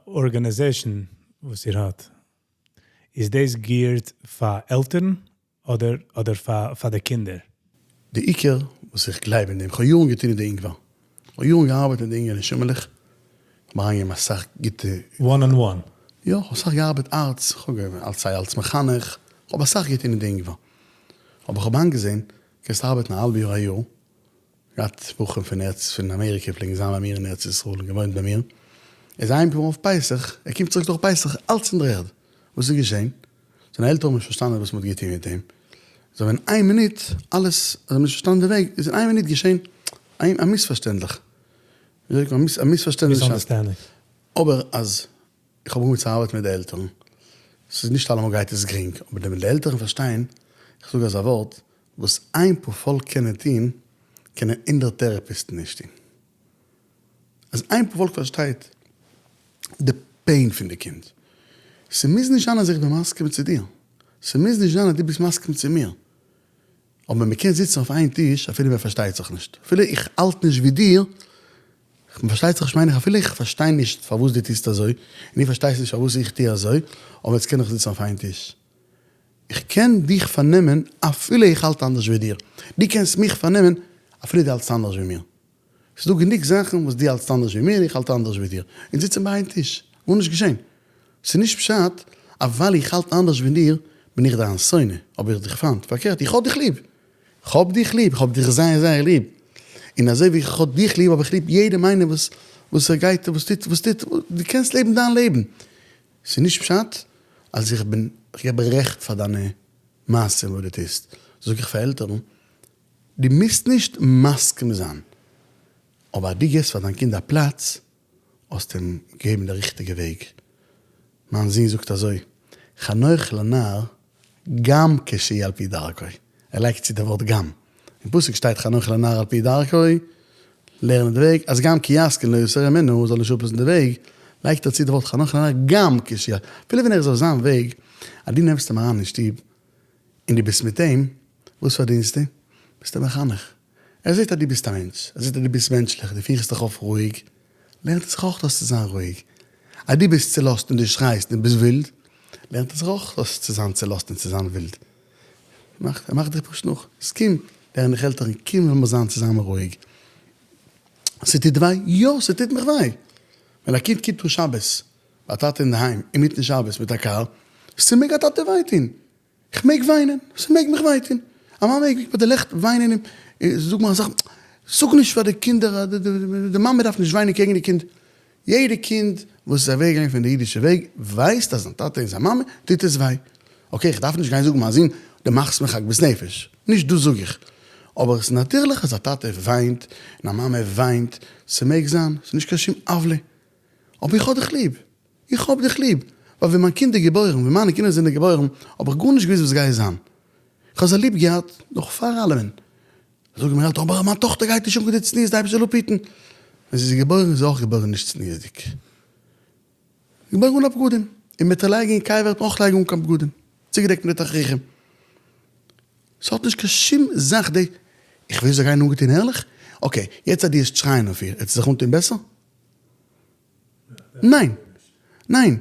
organization וואס איר האט, איז דאס geared פאר עלטערן אדער אדער פאר פאר די קינדער? די עיקר וואס איך גלייב אין דעם, כ'האב יארן געטון אין די אינגווארג, כ'האב יארן געארבעט מיט די אינגע נשמה'לעך, כ'האב אריינגעגעבן אסאך גוטע. One on one. יא, כ'האב אסאך געארבעט אלץ, כ'האב אלץ סיי אלץ מחנך, כ'האב אסאך געטון אין די אינגווארג, אבער כ'האב איינגעזען, קענסט ארבעטן א האלב יאר א יאר, געהאט בחורים פון ארץ פון אמעריקע פלעגן זיין ביי מיר אין ארץ ישראל און געוואוינט ביי מיר, ער איז אהיימגעפארן אויף פסח, ער קומט צוריק נאך פסח אלץ אין דר'ערד, וואס איז געשען? זיינע עלטערן האבן נישט פארשטאנען וואס מ'האט געטון מיט אים, זיי האבן אין איין מינוט אלעס, זיי האבן נישט פארשטאנען די וועג, איז אין איין מינוט געשען א מיספארשטענדליך, ווי זאגט מען, א מיספארשטענדליך, אבער אז איך האב אנגעהויבן צו ארבעטן מיט די עלטערן, ס'איז נישט אלעמאל גייט עס גרינג, אבער ווען די עלטערן פארשטיין, איך זאג אזא ווארט, וואס איין פארפאלק קענען טון, קענען הונדערט טערעפיסטן נישט טון. אז איין פארפאלק פארשטייט די pain פון די קינד, ס'מוז נישט זיין אז איך בין מסכים צו דיר, ס'מוז נישט זיין אז דו ביסט מסכים צו מיר, אבער מ'קען זיצן אויף איין טיש אפילו מען פארשטייט זיך נישט, אפילו איך האלט נישט ווי דיר, מ'פארשטייט זיך נישט מיין איך אפילו איך פארשטיי נישט פארוואס דו טוסט אזוי, און דו פארשטייסט נישט פארוואס איך טו אזוי, אבער יעצט קען איך זיצן אויף איין טיש. איך קען דיך פארנעמען אפילו איך האלט אנדערש ווי דיר, דו קענסט מיך פארנעמען אפילו דו האלטסט אנדערש ווי מיר. ס'איז דא גענוג זאכן וואס דו האלטסט אנדערש ווי מיר און איך האלט אנדערש ווי דיר, אונז זיצן ביי איין טיש, גארנישט געשען. ס'איז נישט פשט אז ווייל איך האלט אנדערש ווי דיר בין איך דיין שונא, האב איך דיך פיינט, פארקערט איך האב דיך ליב, כ'האב דיך ליב, כ'האב דיך זייער זייער ליב, און אזוי ווי כ'האב דיך ליב האב איך ליב יעדעם איינעם וואס וואס ער גייט וואס טוט וואס טוט, דו קענסט לעבן דיין לעבן, ס'איז נישט פשט אז איך בין איך געב רעכט פאר דיינע מעשים וואס דו טוסט, זאג איך פאר עלטערן, דו מוזט נישט מסכים זיין, אבער אז דו געבסט פאר דיין קינד א פלאץ, האסטו אים געגעבן די ריכטיגע וועג. מיין זון זאגט אזוי, חנוך לנער גם כשהוא על פי דרכו, ער לייגט צו די ווארט גם, אין פסוק שטייט חנוך לנער על פי דרכו, לערנען די וועג, אז גם כי יזקין לא יסור ממנה, זאל נישט אפלאזן די וועג, לייגט ער צו די ווארט חנוך לנער גם כשהוא, אפילו ווען ער איז אויף זיין וועג, אז דו נעמסט אים אריין אין שטוב, און דו ביסט מיט אים, וואס פארדינסטו? ביסט אים מחנך. ער זעט אז דו ביסט א מענטש, ער זעט אז דו ביסט מענטשליך, דו פירסט דיך אויף רואיג, לערנט ער זיך אויך דאס צו זיין רואיג. אז דו ביסט צולאזט און דו שרייסט און ביסט ווילד, לערנט ער זיך אויך דאס צו זיין צולאזט און צו זיין ווילד. מאכט, ער מאכט דיך פשוט נאך. איז קום, לערן דיך עלטערן, קום לאמיר זיין צוזאמען רואיג. ס'טוט וויי? יא, ס'טוט מיך וויי! ווען א קינד קומט אן שבת ביי א טאטע אינדערהיים אינמיטן שבת מיט א קאר, ס'מעג א טאטע וויי טון! כ'מעג וויינען, ס'מעג מיך וויי טון, א מאמע מעג ביי די לעכט וויינען און זאג מיר א זאך, זאג נישט פאר די קינדער, די מאמע דארף נישט וויינען קעגן די קינד, יעדע קינד וואס איז אוועק געגאנגען פון די אידישע וועג ווייסט אז זיין טאטע און זיין מאמע טוט עס וויי, okay איך דארף נישט גיין זאגן מיין זון דו מאכסט מיך עגמת נפש, נישט דאס זאג איך, אבער עס איז נאטירליך אז א טאטע וויינט און א מאמע וויינט, ס'מעג זיין, ס'איז נישט קיין שום עוולה, אבער איך האב דיך ליב, איך האב דיך ליב. ווייל ווען מיין קינד איז געבוירן, ווען מיינע קינדער זענען געבוירן, האב איך גארנישט געוואוסט וואס גייט זיין. איך האב זיי ליב געהאט נאך פאר אלעמען. זאגן מיר עלטערן, אבער מיין טאכטער גייט נישט אנגעטון צניעות, די אייבערשטער זאל אפהיטן. ווען זי איז געבוירן איז זי אויך געבוירן נישט צניעות'דיג. געבוירן אן א בגדים. און מיט איר לייגן אין קבר וועט מען אויך לייגן אן קיין בגדים. צוגעדעקט מיט די תכריכים. ס'האט נישט קיין שום זאך די, איך וויל זי זאל גיין אנגעטון ערליך, okay, יעצט אז דו וועסט שרייען אויף איר, וועט זי זיך אנטון בעסער? ניין! ניין!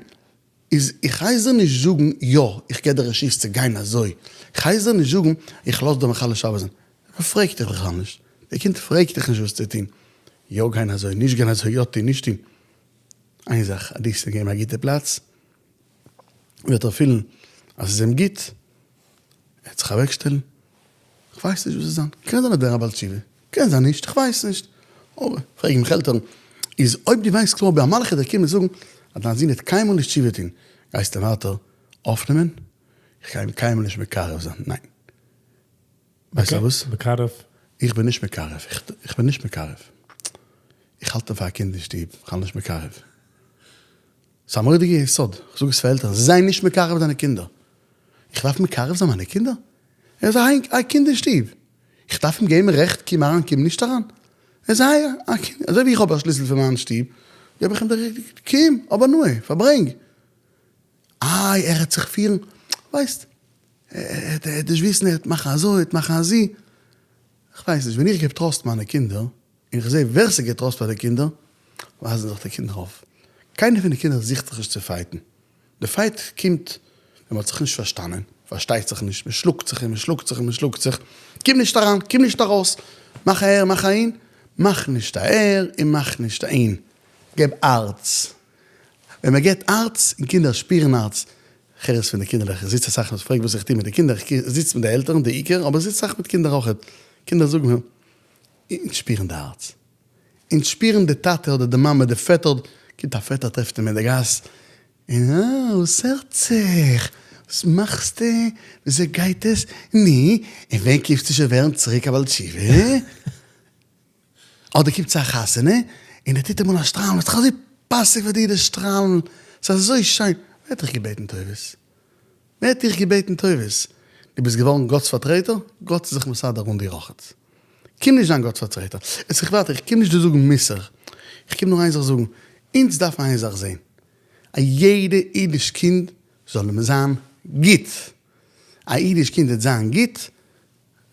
איז איך הייס דיר נישט זאגן יא, איך געב דיר רשות צו גיין אזוי, איך הייס דיר נישט זאגן איך לאז דיר מחלל שבת זיין, מען פרעגט דיך בכלל נישט, די קינד פרעגט דיך נישט וואס צו טון, יא גיין אזוי, נישט גיין אזוי, יא טון, נישט טון, איין זאך, אז דו האסט אים געגעבן א גוטע פלאץ, וועט ער פילן אז ס'איז אים גוט, ער וועט זיך אוועקשטעלן, כ'ווייס נישט וואס איז זיין, קען זיין ער וועט ווערן א בעל תשובה, קען זיין נישט, כ'ווייס נישט, אבער פרעג מיך עלטערן, איז אויב דו ווייסט קלאר ווי א מלאך וועט דיר קומען זאגן אז דיין זון וועט קיינמאל נישט תשובה טון, גייסטו ווייטער אויפנעמען? איך גיי אים קיינמאל נישט מקרב זיין, ניין. ווייסט פארוואס? מקרב? איך בין נישט מקרב, איך בין נישט מקרב. איך האלט אים פאר א קינד אין שטוב, כ'האלט נישט מקרב. ס'איז א מורא'דיגע יסוד, איך זאג עס פאר עלטערן, זיי נישט מקרב דיינע קינדער. איך דארף מקרב זיין מיינע קינדער? ער איז א קינד אין שטוב, איך דארף אים געבן רעכט קום אריין קום נישט אריין? ער איז א קינד, אזוי ווי איך האב א שליסל פון מיין שטוב, געב איך אים די רעכט, קום, האב הנאה, פארברענג. איי ער העט זיך פירן, ווייסט, ער העט נישט וויסן, ער העט מאכן אזוי, ער העט מאכן אזי, איך ווייס נישט, ווען איך געב trust מיינע קינדער, און איך זע ווער ס'געט trust פאר די קינדער, ווייזן זיך די קינדער אויף. קיינער פון די קינדער זוכט זיך נישט צו fight ן. די fight קומט ווען מ'האט זיך נישט פארשטאנען, פארשטייט זיך נישט, מ'שלאגט זיך און מ'שלאגט זיך און מ'שלאגט זיך, קום נישט אריין, קום נישט ארויס, מאך אהער, מאך אהין, מאך נישט אהער און מאך נישט אהין, געב הארץ. ווען מ'געבט הארץ און קינדער שפירן הארץ, כ'הער עס פון די קינדערלעך, איך זיץ אסאך, מ'פרעגט וואס איך טו מיט די קינדער, איך זיץ מיט די עלטערן די עיקר, אבער איך זיץ אסאך מיט קינדער אויכעט, קינדער זאגן מיר, אונז שפירן די הארץ. אונז שפירן די טאטע אדער די מאמע, די פעטער, קומט א פעטער טרעפט אים אין די גאס, און אה, וואס הערט זיך? וואס מאכסטו? וויאזוי גייט עס? נו, און ווען קומסטו שוין ווערן צוריק א בעל תשובה? אדער קומט צו א חתונה, און ער טוט אים אן א שטריימל, ס'איז דאך אזוי פאסיג פאר דיר די שטריימל, ס'איז אזוי שיין, ווער האט דיך געבעטן טובות? ווער האט דיך געבעטן טובות? דו ביסט געווארן גאט'ס פארטרעטער? גאט איז זיך מסדר אן דיר אויכעט. קום נישט זיין גאט'ס פארטרעטער. עס איך ווארט, איך קום נישט דא זאגן מוסר. איך קום נאר איין זאך זאגן. אונז דארפן איין זאך זען. א יעדע אידיש קינד זאל אים זיין גוט. א אידיש קינד וועט זיין גוט,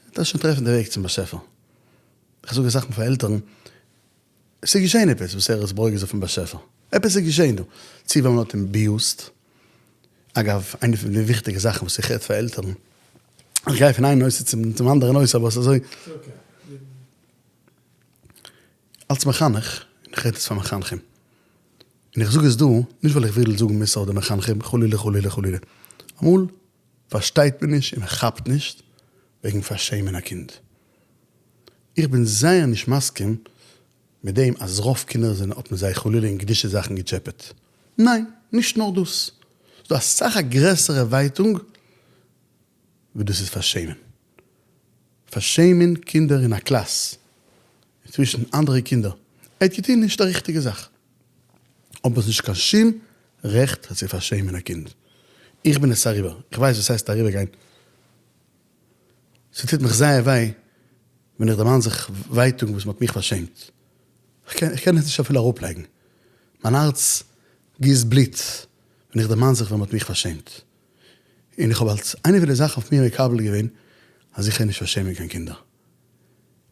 וועט ער שוין טרעפן די וועג צום באשעפער. איך זאג אסאך מאל פאר עלטערן, עס איז געשען עפעס וואס ער איז ברוגז אויפן באשעפער. עפעס איז געשען דא. צו ווייל מען האט אים abused, אגב, איינע פון די וויכטיגע זאכן וואס איך רעד פאר עלטערן, איך גיי פון איין נושא צום אנדערע נושא אבער עס איז אזוי, אלס מחנך, און איך רעד עס פאר מחנכים, און איך זאג עס דא נישט ווייל איך וויל זאגן מוסר אויף די מחנכים, חלילה חלילה חלילה, אמאל פארשטייט מען נישט און מען כאפט נישט וועגן פארשעמען א קינד, איך בין זייער נישט מסכים מיט דעם אז רוב קינדער זענען האט מען זיי חלילה אין קדושה זאכן געטשעפעט. ניין, נישט נאר דאס. ס'דא אסאך א גרעסערע ווייטונג ווי דאס איז פארשעמען. פארשעמען קינדער אין א קלאס, צווישן אנדערע קינדער. ער האט געטון נישט א ריכטיגע זאך. אבער ס'נישט קיין שום רעכט צו פארשעמען א קינד. איך בין עס אריבער. איך ווייס וואס הייסט אריבערגיין. ס'טוט מיך זייער וויי ווען איך דערמאן זיך ווייטאגן וואס מ'האט מיך פארשעמט. איך קען עס נישט אפילו אראפלייגן. מיין הארץ גיסט בלוט ווען איך דערמאן זיך ווען מ'האט מיך פארשעמט. און איך האב אלס איינע פון די זאכן אויף מיר מקבל געווען אז איך גיי נישט פארשעמען קיין קינדער.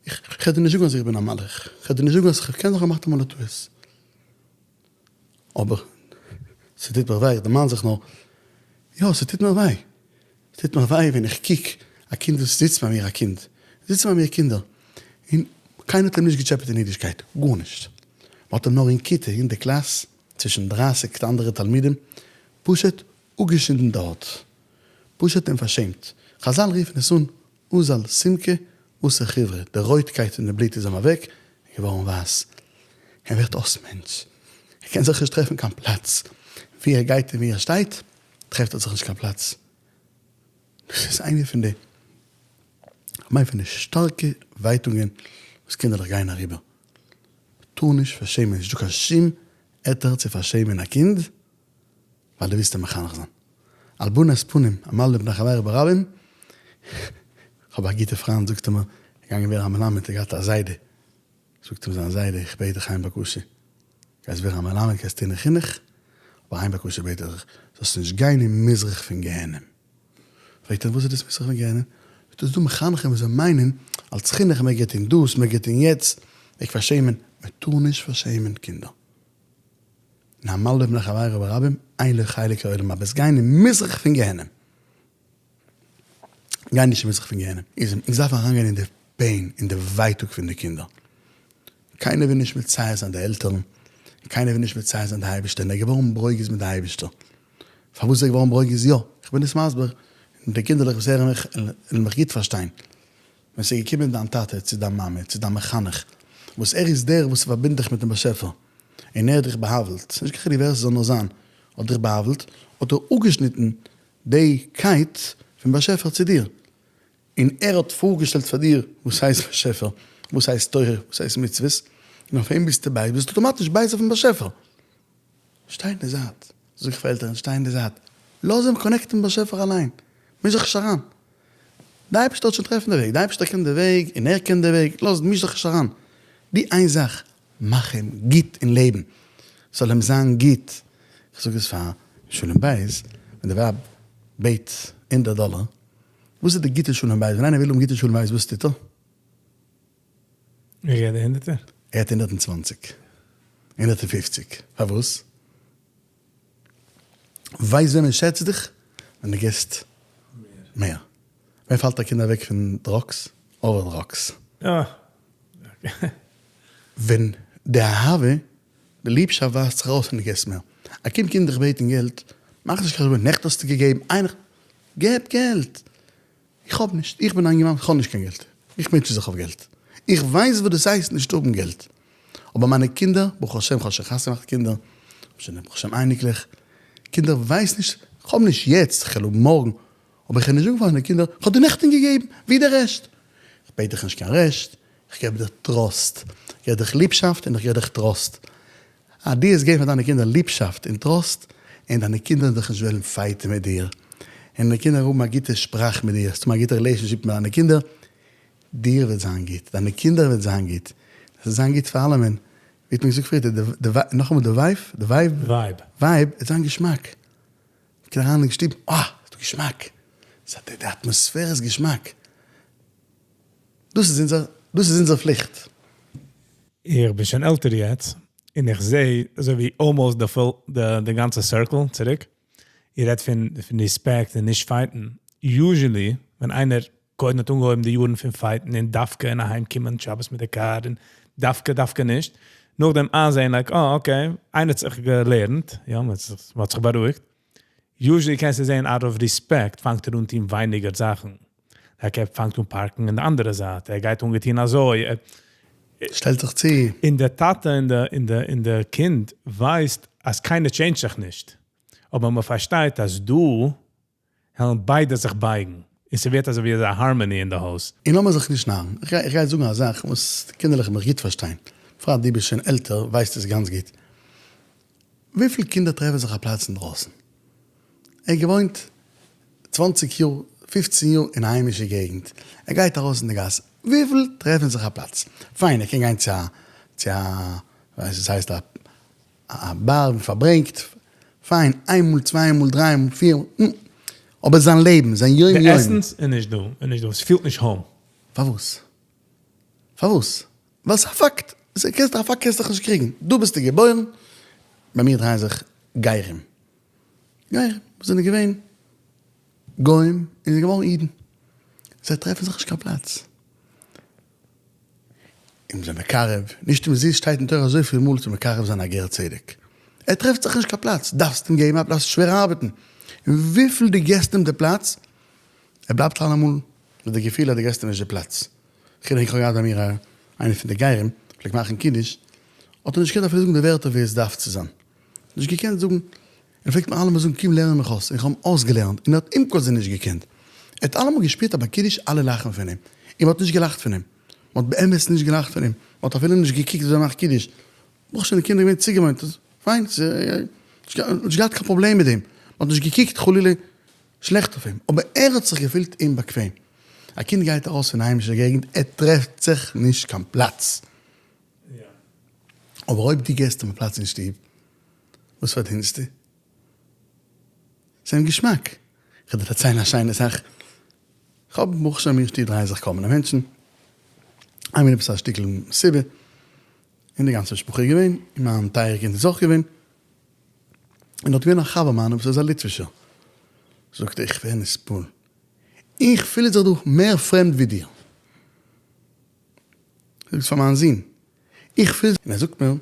איך וועל דיר נישט זאגן אז איך בין א מלאך. איך וועל דיר נישט זאגן אז איך קען זיך האבן געמאכט אמאל א טעות. אבער ס'טוט מיך וויי, איך דערמאן זיך נאר, יא ס'טוט מיר וויי, ס'טוט מיר וויי ווען איך קוק א קינד וואס זיצט ביי מיר א קינד, זיצן ביי מיר קינדער, און קיינער האט אים נישט געטשעפעט אין אידישקייט, גארנישט, מ'האט אים נאר אין כיתה, אין די קלאס, צווישן דרייסיג אנדערע תלמידים, פשוט אפגעשינדן די הויט, פשוט אים פארשעמט, חזל רופן עס אן אזל סומקא אתא חיורא, די רויטקייט פון די בלוט איז אים אוועק, און געווארן ווייס. ער ווערט אויס מענטש. ער קען זיך נישט טרעפן קיין פלאץ. וואו ער גייט און וואו ער שטייט, טרעפט ער זיך נישט קיין פלאץ. דאס איז איינע פון די, כ'מיין פון די שטארקע ווייטאגן וואס קינדערלעך גייען אריבער. מ'טאר נישט פארשעמען, נישטא קיין שום היתר צו פארשעמען א קינד. ווייל דו ווילסט אים מחנך זיין. הלבנת פנים, המלבין פני חבירו ברבים, כ'האב א גוטע פריינט זאגט ער מיר, ער געגאנגען ווערן א מלמד, ער האט געהאט א זיידע, זאגט אים זיין זיידע איך בעט דיך איין בקשה, גייסט ווערן א מלמד גייסט טון אין חינוך, אבער איין בקשה בעט איך דיך, זאלסט נישט גיין אין מזרח פון גיהנום. פרעגט ער וואס איז דאס מזרח פון גיהנום? זאגט ער ס'איז דא מחנכים וואס זיי מיינען אלס חינוך מעג ער טון דאס מעג ער טון יעצט, מעג פארשעמען, מען טאר נישט פארשעמען קינדער. און המלבין פני חבירו ברבים אין לו חלק לעולם הבא, וועסט גיין אין מזרח פון גיהנום. גיי נישט אין מזרח פון גיהנום. איז אונז דארפן אריינגיין אין די pain, אין די ווייטאג פון די קינדער. קיינער וויל נישט מצער זיין די עלטערן, און קיינער וויל נישט מצער זיין די אייבערשטער, און ער איז געווארן ברוגז מיט די אייבערשטער. פארוואס איז ער געווארן ברוגז? יא, איך בין עס מסביר, און די קינדערלעך וואס הערן מיך וועלן מיך גוט פארשטיין. ווען ס'איז געקומען דיין טאטע צו דיין מאמע צו דיין מחנך, וואס ער איז דער וואס פארבינדט דיך מיטן באשעפער, און ער האט דיך בא'עוול'ט, ס'איז נישט קיין חילוק ווער ס'זאל נאר זיין, האט דיך בא'עוול'ט, האט ער אפגעשניטן די קייט פון באשעפער צו דיר, און ער האט פארגעשטעלט פאר דיר וואס הייסט באשעפער, וואס הייסט תורה, וואס הייסט מצוות, און אויף אים ביסטו בייז, ביסטו אטאמאטיש בייז אויפן באשעפער. שטיי אין די זייט, זאג איך פאר עלטערן, שטיי אין די זייט, לאז אים connect ן מיטן באשעפער אליין, מיש זיך נישט אריין, די אייבערשטער האט שוין טרעפן די וועג, די אייבערשטער קען די וועג און ער קען די וועג, לאז, מיש זיך נישט אריין, דו איין זאך, מאך אים גוט אין לעבן, ס'זאל אים זיין גוט, איך זאג עס פאר שלום בית, ווען די ווייב בעט הונדערט דאלער, וואס איז די גוטע שלום בית, ווען איינער וויל האבן גוטע שלום בית וואס טוט ער? ער געט די הונדערטער? ער געט 120, 150, פארוואס? ווייסט ווען מען שעצט דיך? ווען דו גיבסט מער. ווען פאלט א קינד אוועק פון drugs? Over drugs. ווען די אהבה, די ליבשאפט ווייזט זיך ארויס ווען דו גיבסט מער. א קינד קומט דיך בעטן געלט, מאך נישט קיין חשבון, נעכטן האסטו געגעבן, איינער, געב געלט! איך האב נישט, איך בין א אינגערמאן, איך האב נישט קיין געלט, איך מוטשע זיך אויף געלט, איך ווייס וואס דאס הייסט נישט האבן געלט, אבער מיינע קינדער, ברוך השם איך האב שוין חתונה געמאכט קינדער, איך האב שוין ברוך השם אייניקלעך, קינדער ווייסן נישט, איך האב נישט יעצט, איך וועל האבן מארגן, אבער איך וועל נישט זאגן פאר מיינע קינדער, איך האב דיר נעכטן געגעבן, ווי די רעשט? איך בעט דיך נישט קיין רעשט, איך געב דיך trust, איך געב דיך ליבשאפט און איך געב דיך trust, אז דו וועסט געבן פאר דיינע קינדער ליבשאפט און trust, און דיינע קינדער וועלן זיך נישט וועלן fight ן מיט דיר, און דיינע קינדער האבן א גוטע שפראך מיט דיר, האסט האבן א גוטע relationship מיט דיינע קינדער, דיר וועט זיין גוט, דיינע קינדער וועט זיין גוט, עס וועט זיין גוט פאר אלעמען, ווי האט מען געזאגט פריער, די נאכאמאל די wife, די vibe, vibe וועט זיין געשמאק, מען קומט אריין אין שטוב, אה, ס'איז דא געשמאק, די אטמאספער איז געשמאק, דאס איז אונזער, דאס איז אונזער פליכט. איך בין שוין עלטער יעצט, און איך זע אזוי ווי almost די full, די גאנצע circle צוריק. איר רעדט פון פון respect און נישט fight ן. Usually ווען איינער קודם האט אנגעהויבן די יארן פון fight ן און דווקא און אהיים קומען שבת מיט די קאר און דווקא דווקא נישט, נאכדעם איינזעהן like אה okay, איינער האט זיך געלערנט, יא, מען האט זיך בארואיגט. Usually קענסטו זעהן out of respect פאנגט ער אן טון ווייניגער זאכן. ער פאנגט אן park ן אין די אנדערע זייט, ער גייט אנגעטון אזוי, ער. שטעלט זיך צו. און די טאטע און די און די און די קינד ווייסט אז קיינער change ט זיך נישט, אבער מען פארשטייט אז דא העלן ביידע זיך בייגן, און ס'ווערט אזוי ווי אזא harmony אין די הויז. און לאמיר זיך נישט נארן, איך גיי איך גיי זאגן א זאך וואס די קינדערלעך וועלן מיך גוט פארשטיין, בפרט דו ביסט שוין עלטער ווייסט עס גאנץ גוט, וויפיל קינדער טרעפן זיך א פלאץ אינדרויסן? ער געוואוינט צוואנציג יאר, פופצן יאר אין א היימישע געגנט, ער גייט ארויס אין די גאס, וויפיל טרעפן זיך א פלאץ? פיין ער קען גיין צו א צו א ווייס עס הייסט א א באר ווי פארברענגט, פיין איין מאל צוויי מאל דריי מאל פיר מאל, אבער זיין לעבן זיין יום יום. די essence איז נישט דא, איז נישט דא, עס פילט נישט home. פארוואס? פארוואס? ווייל ס'איז א פאקט, קענסט א פאקט קענסט דיך נישט קריגן, דא ביסטו געבוירן, ביי מיר דרייען זיך גרים, גרים וואס זענען געווען גוים און זענען געווארן אידן, זיי טרעפן זיך נישט קיין פלאץ, און זיי מקרב, נישט אומזיסט שטייט אין תורה אזויפיל מאל צו מקרב זיין א גר צדק, ער טרעפט זיך נישט קיין פלאץ, דארפסט אים געבן א פלאץ, שווער ארבעטן, און וויפיל דו געסט אים די פלאץ, ער בלייבט אלעמאל מיט די געפיל אז דו געסט אים נישט די פלאץ. כ'געדענק כ'האב געהאט ביי מיר א איינער פון די גרים פלעגט מאכן קידוש, האט ער נישט געקענט אפילו זאגן די ווערטער ווי עס דארף צו זיין, נישט געקענט זאגן, ער פלעגט מיר אלעמאל זאגן קום לערן מיך אויס, און כ'האב אים אויסגעלערנט, און ער האט עם כל זה נישט געקענט, ער האט אלעמאל געשפירט אז ביי קידוש אלע לאכן פון אים, און מ'האט נישט געלאכט פון אים, מ'האט באמת נישט געלאכט פון אים, מ'האט אפילו נישט געקוקט וויאזוי ער מאכט קידוש, ברוך השם די קינדער געווען צוגעוואוינט, פיין. נישט געהאט קיין פראבלעם מיט דעם, מען האט נישט געקוקט חלילה שלעכט אויף אים, אבער ער האט זיך געפילט אומבאקוועם. א קינד גייט ארויס פון די היימישע געגנט, ער טרעפט זיך נישט קיין פלאץ. אבער אויב דו געסט אים א פלאץ אין שטוב, וואס פארדינסטו? ס'איז אים געשמאק. איך וועל דיר פארציילן א שיינע זאך. כ'האב ברוך השם אין שטוב דרייען זיך כל מיני מענטשן. איינמאל עפעס א שטיקל מסיבה, און די גאנצע משפחה איז געווען, און מיין טייערע קינד איז אויך געווען. און דארט געווען א חבר מיינער וואס איז א ליטווישער. זאגט ער, איך ווער נתפעל. איך פיל זיך דא מער פרעמד ווי דיר. זאג עס פאר מיין זון. איך פיל. און ער זאגט מיר,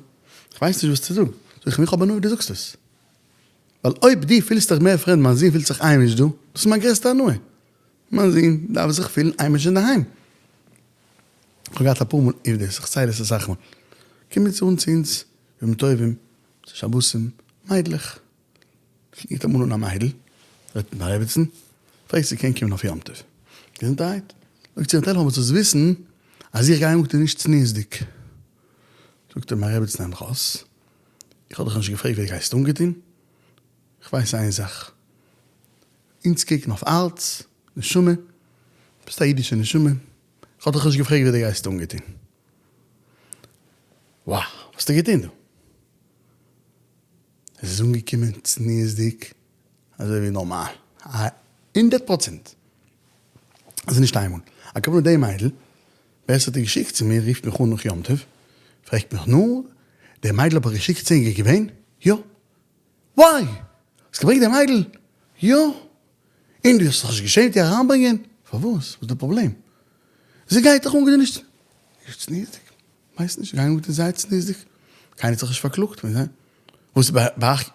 איך ווייס נישט וואס צו זאגן. זאג איך אים, איך האב הנאה ווי דו זאגסט עס. ווייל אויב דו פילסט דיך מער פרעמד, מיין זון פילט זיך היימיש דא, דאס איז מיין גרעסטע הנאה. מיין זון דארף זיך פילן היימיש אינדערהיים. איך האב געהאט אפאר מאל עובדות, איך צייל עס אסאך מאל. קומען צו אונז צו אונז ימים טובים, צו שבתים, מיידלעך. קומט אמאל אן א מיידל, רעדט מיט מיין רעביצן, פרעגט צו קען קומען אויף יום טוב. געזונטערהייט. זאגט זי, אבער זאלסט וויסן אז איך גיי אנטון נישט צניעות'דיג. זאגט איר מיין רעביצן נעם ארויס, איך האב דיך נישט געפרעגט ווי דו גייסט אנגעטון, איך ווייס איין זאך, אונז קוקן אויף הארץ, נשמה, ביסט א אידישע נשמה, איך האב דיך נישט געפרעגט ווי דו גייסט אנגעטון. וואו, וואס האסטו געטון דא? עס איז אנגעקומען צניעות'דיג אזוי ווי נארמאל, א 100%, עס איז נישט איינמאל, א כוונה די מיידל ווער ס'האט איר געשיקט צו מיר רופט מיך אן נאך יום טוב, פרעגט מיך נו, די מיידל האב איך געשיקט צו ענק געווען? יא. וויי! האסט געברענגט די מיידל? יא. און דו האסט זיך נישט געשעמט איר אריינברענגען? פארוואס? וואס איז די פראבלעם? זי גייט דאך אנגעטון נישט צניעות'דיג. ווייס נישט, גיין אנגעטון זייער צניעות'דיג, קיינער האט זיך נישט פארקלאגט פון זיי. וואס ביי אייך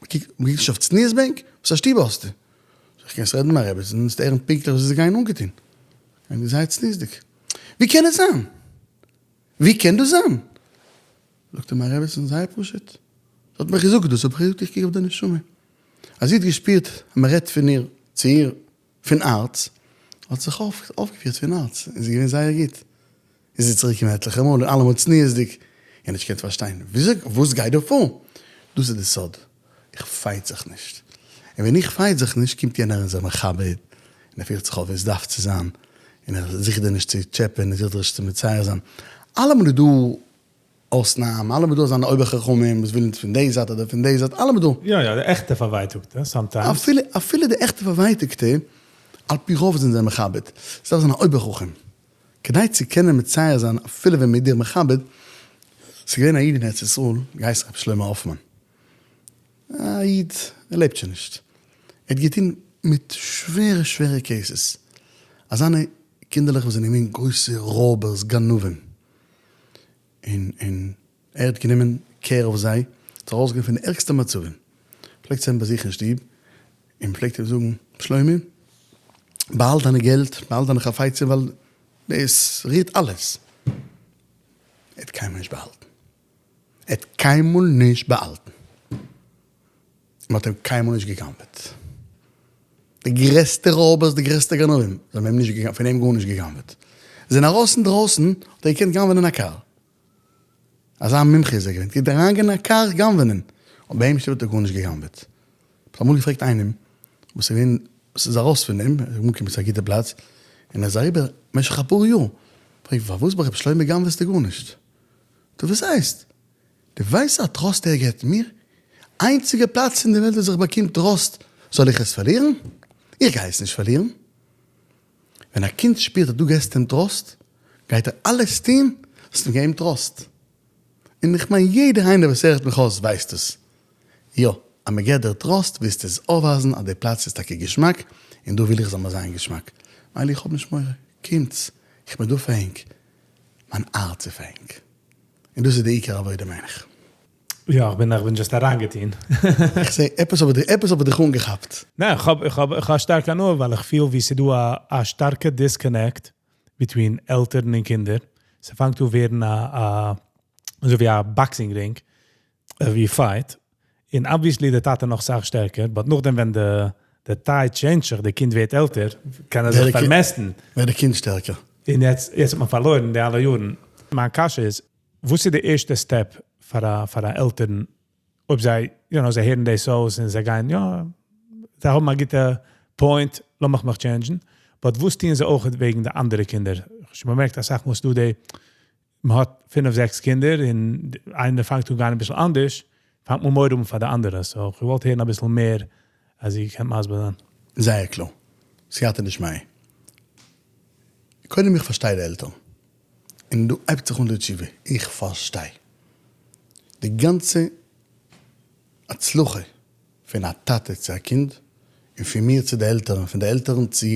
מ'קוקט נישט אויף צניעות בענק? וואס א שטוב האסטו? זאג איך, קענסט רעדן מיט מיין רעבעצן און הערן פונקטליך וואס זיי גייען אנגעטון. גייען זייער צניעות'דיג. ווי קען עס זיין? ווי קען דאס זיין? זאגט ער, מיין רעבעצן, זייער פשוט. זי האט מיך געזאגט דאס, האב איך געזאגט, איך קוק אויף די נשמה. אז זי האט געשפירט אז מען רעדט פון איר צו איר פון הארץ, האט זיך אויפגעפירט פון הארץ, און ס'איז געווען זייער גוט. איז זי צוריק געקומען עטליכע מאל און אלעמאל צניעות'דיג, און נישט געקענט פארשטיין וויאזוי וואס גייט דא פאר. דאס איז די סוד, איך fight זיך נישט, און ווען איך fight זיך נישט קומט יענער און זיך מכבד, און ער פירט זיך אויף ווי עס דארף צו זיין, און ער זוכט דיר נישט צו טשעפען, ער זוכט דיר נישט צו מצער זיין. אלעמאל איז דא אויסנאם, אלעמאל איז דא אזאנע אויבער חכמים וואס ווילן פון די זייט אדער פון די זייט, אלעמאל דא. יא יא, די עכטע פארווייטאגטע, sometimes. אפילו אפילו די עכטע פארווייטאגטע, על פי רוב זענען זיי מכבד. ס'דארף זיין א אויבער חכם. כדי צו קענען מצייר זיין אפילו ווען מ'איז דיר מכבד, ס'איז געווען א איד אין ארץ ישראל געהייסן רבי שלמה האפמאן, א איד, ער לעבט שוין נישט, ער האט געטון מיט שווערע שווערע cases, אזאנע קינדערלעך וואס זענען געווען גרויסע רויבערס גנבים, און און ער האט גענומען care אויף זיי, זיי ארויסגענומען פון די ערגסטע מצבים, פלעגט זיין ביי זיך אין שטוב, און פלעגט אים זאגן, שלומי, באהאלט דיינע געלט, באהאלט דיינע חפצים, ווייל דאס רירט אלעס. ער האט קיינמאל נישט באהאלטן. ער האט קיינמאל נישט באהאלטן. מען האט אים קיינמאל נישט גע'גנב'עט. די גרעסטע רויבערס, די גרעסטע גנבים, זיי האבן אים נישט גע'גנב'עט, פון אים גארנישט גע'גנב'עט. זיי זענען ארויס אינדרויסן, האט ער געקענט גנב'ענען א קאר. אזא מומחה איז ער געווען, געקענט אריינגיין אין א קאר גנב'ענען, אבער ביי אים שטוב האט ער גארנישט גע'גנב'עט. כ'האב אמאל געפרעגט איינעם וואס איז געווען, וואס איז ארויס פון דעם, ער איז אנגעקומען צו א גוטע פלאץ, און ער איז אריבער במשך אפאר יאר, פרעג איך פארוואס ביי רבי שלמה גנב'עסטו גארנישט? זאגט ער וואס הייסט? דו ווייסט א trust ער געבט מיר? איינציגע פלאץ אין די וועלט וואס איך באקום trust, זאל איך עס פארלירן? איך גיי עס נישט פארלירן. ווען א קינד שפירט אז דו געסט אים trust, גייט ער אלעס טון זאלסט אים געבן trust. און איך מיין יעדער איינער וואס הערט מיך אויס ווייסט עס. יא, אז מען געבט דיר trust ווילסטו עס אויפווייזן אז די פלאץ איז טאקע געשמאק, און דא וויל איך זאל מיר זיין געשמאק. מילא איך האב נישט מורא, קומטס, איך בין דא פאר ענק, מיין הארץ איז פאר ענק. און דאס איז די עיקר עבודה מיין איך. יא, איך בין איך בין just אריינגעטון. איך זע עפעס האב איך עפעס האב איך דיך אנגעכאפט. ניין, איך האב איך האב איך האב שטארק הנאה ווייל איך פיל ווי ס'דא א א שטארקע disconnect between עלטערן און קינדער, ס'פאנגט אן ווערן א א אזוי ווי א boxing ring ווי fight, און obviously די טאטע נאך סאך שטערקער, but נאכדעם ווען די די tide change ט זיך, די קינד ווערט עלטער, קען ער זיך פארמעסטן. ווערט די קינד שטערקער. און יעצט יעצט האט מען פארלוירן די אלע יארן. מיין קשיא איז, וואס איז די ערשטע step פאר א פאר א עלטערן אויב זיי. you know, זיי הערן דאס אויס און זיי גייען, יא, זיי האבן א גוטע point, לאמיך מיך change ן. But וואס טוען זיי אויך וועגן די אנדערע קינדער? איך האב באמערקט, אסאך מאל ס'דא די, מען האט פינף זעקס קינדער און איינער פאנגט אן גיין אביסל אנדערש, פאנגט מען מורא האבן פאר די אנדערע. So איך וואלט הערן אביסל מער אז איר קענט מסביר זיין. זייער קלאר. סייעתא דשמיא. קודם איך פארשטיי די עלטערן. און דא הייבט זיך אן די תשובה. איך פארשטיי. די גאנצע הצלחה פון א טאטע צו א קינד, און פון מיר צו די עלטערן, פון די עלטערן צו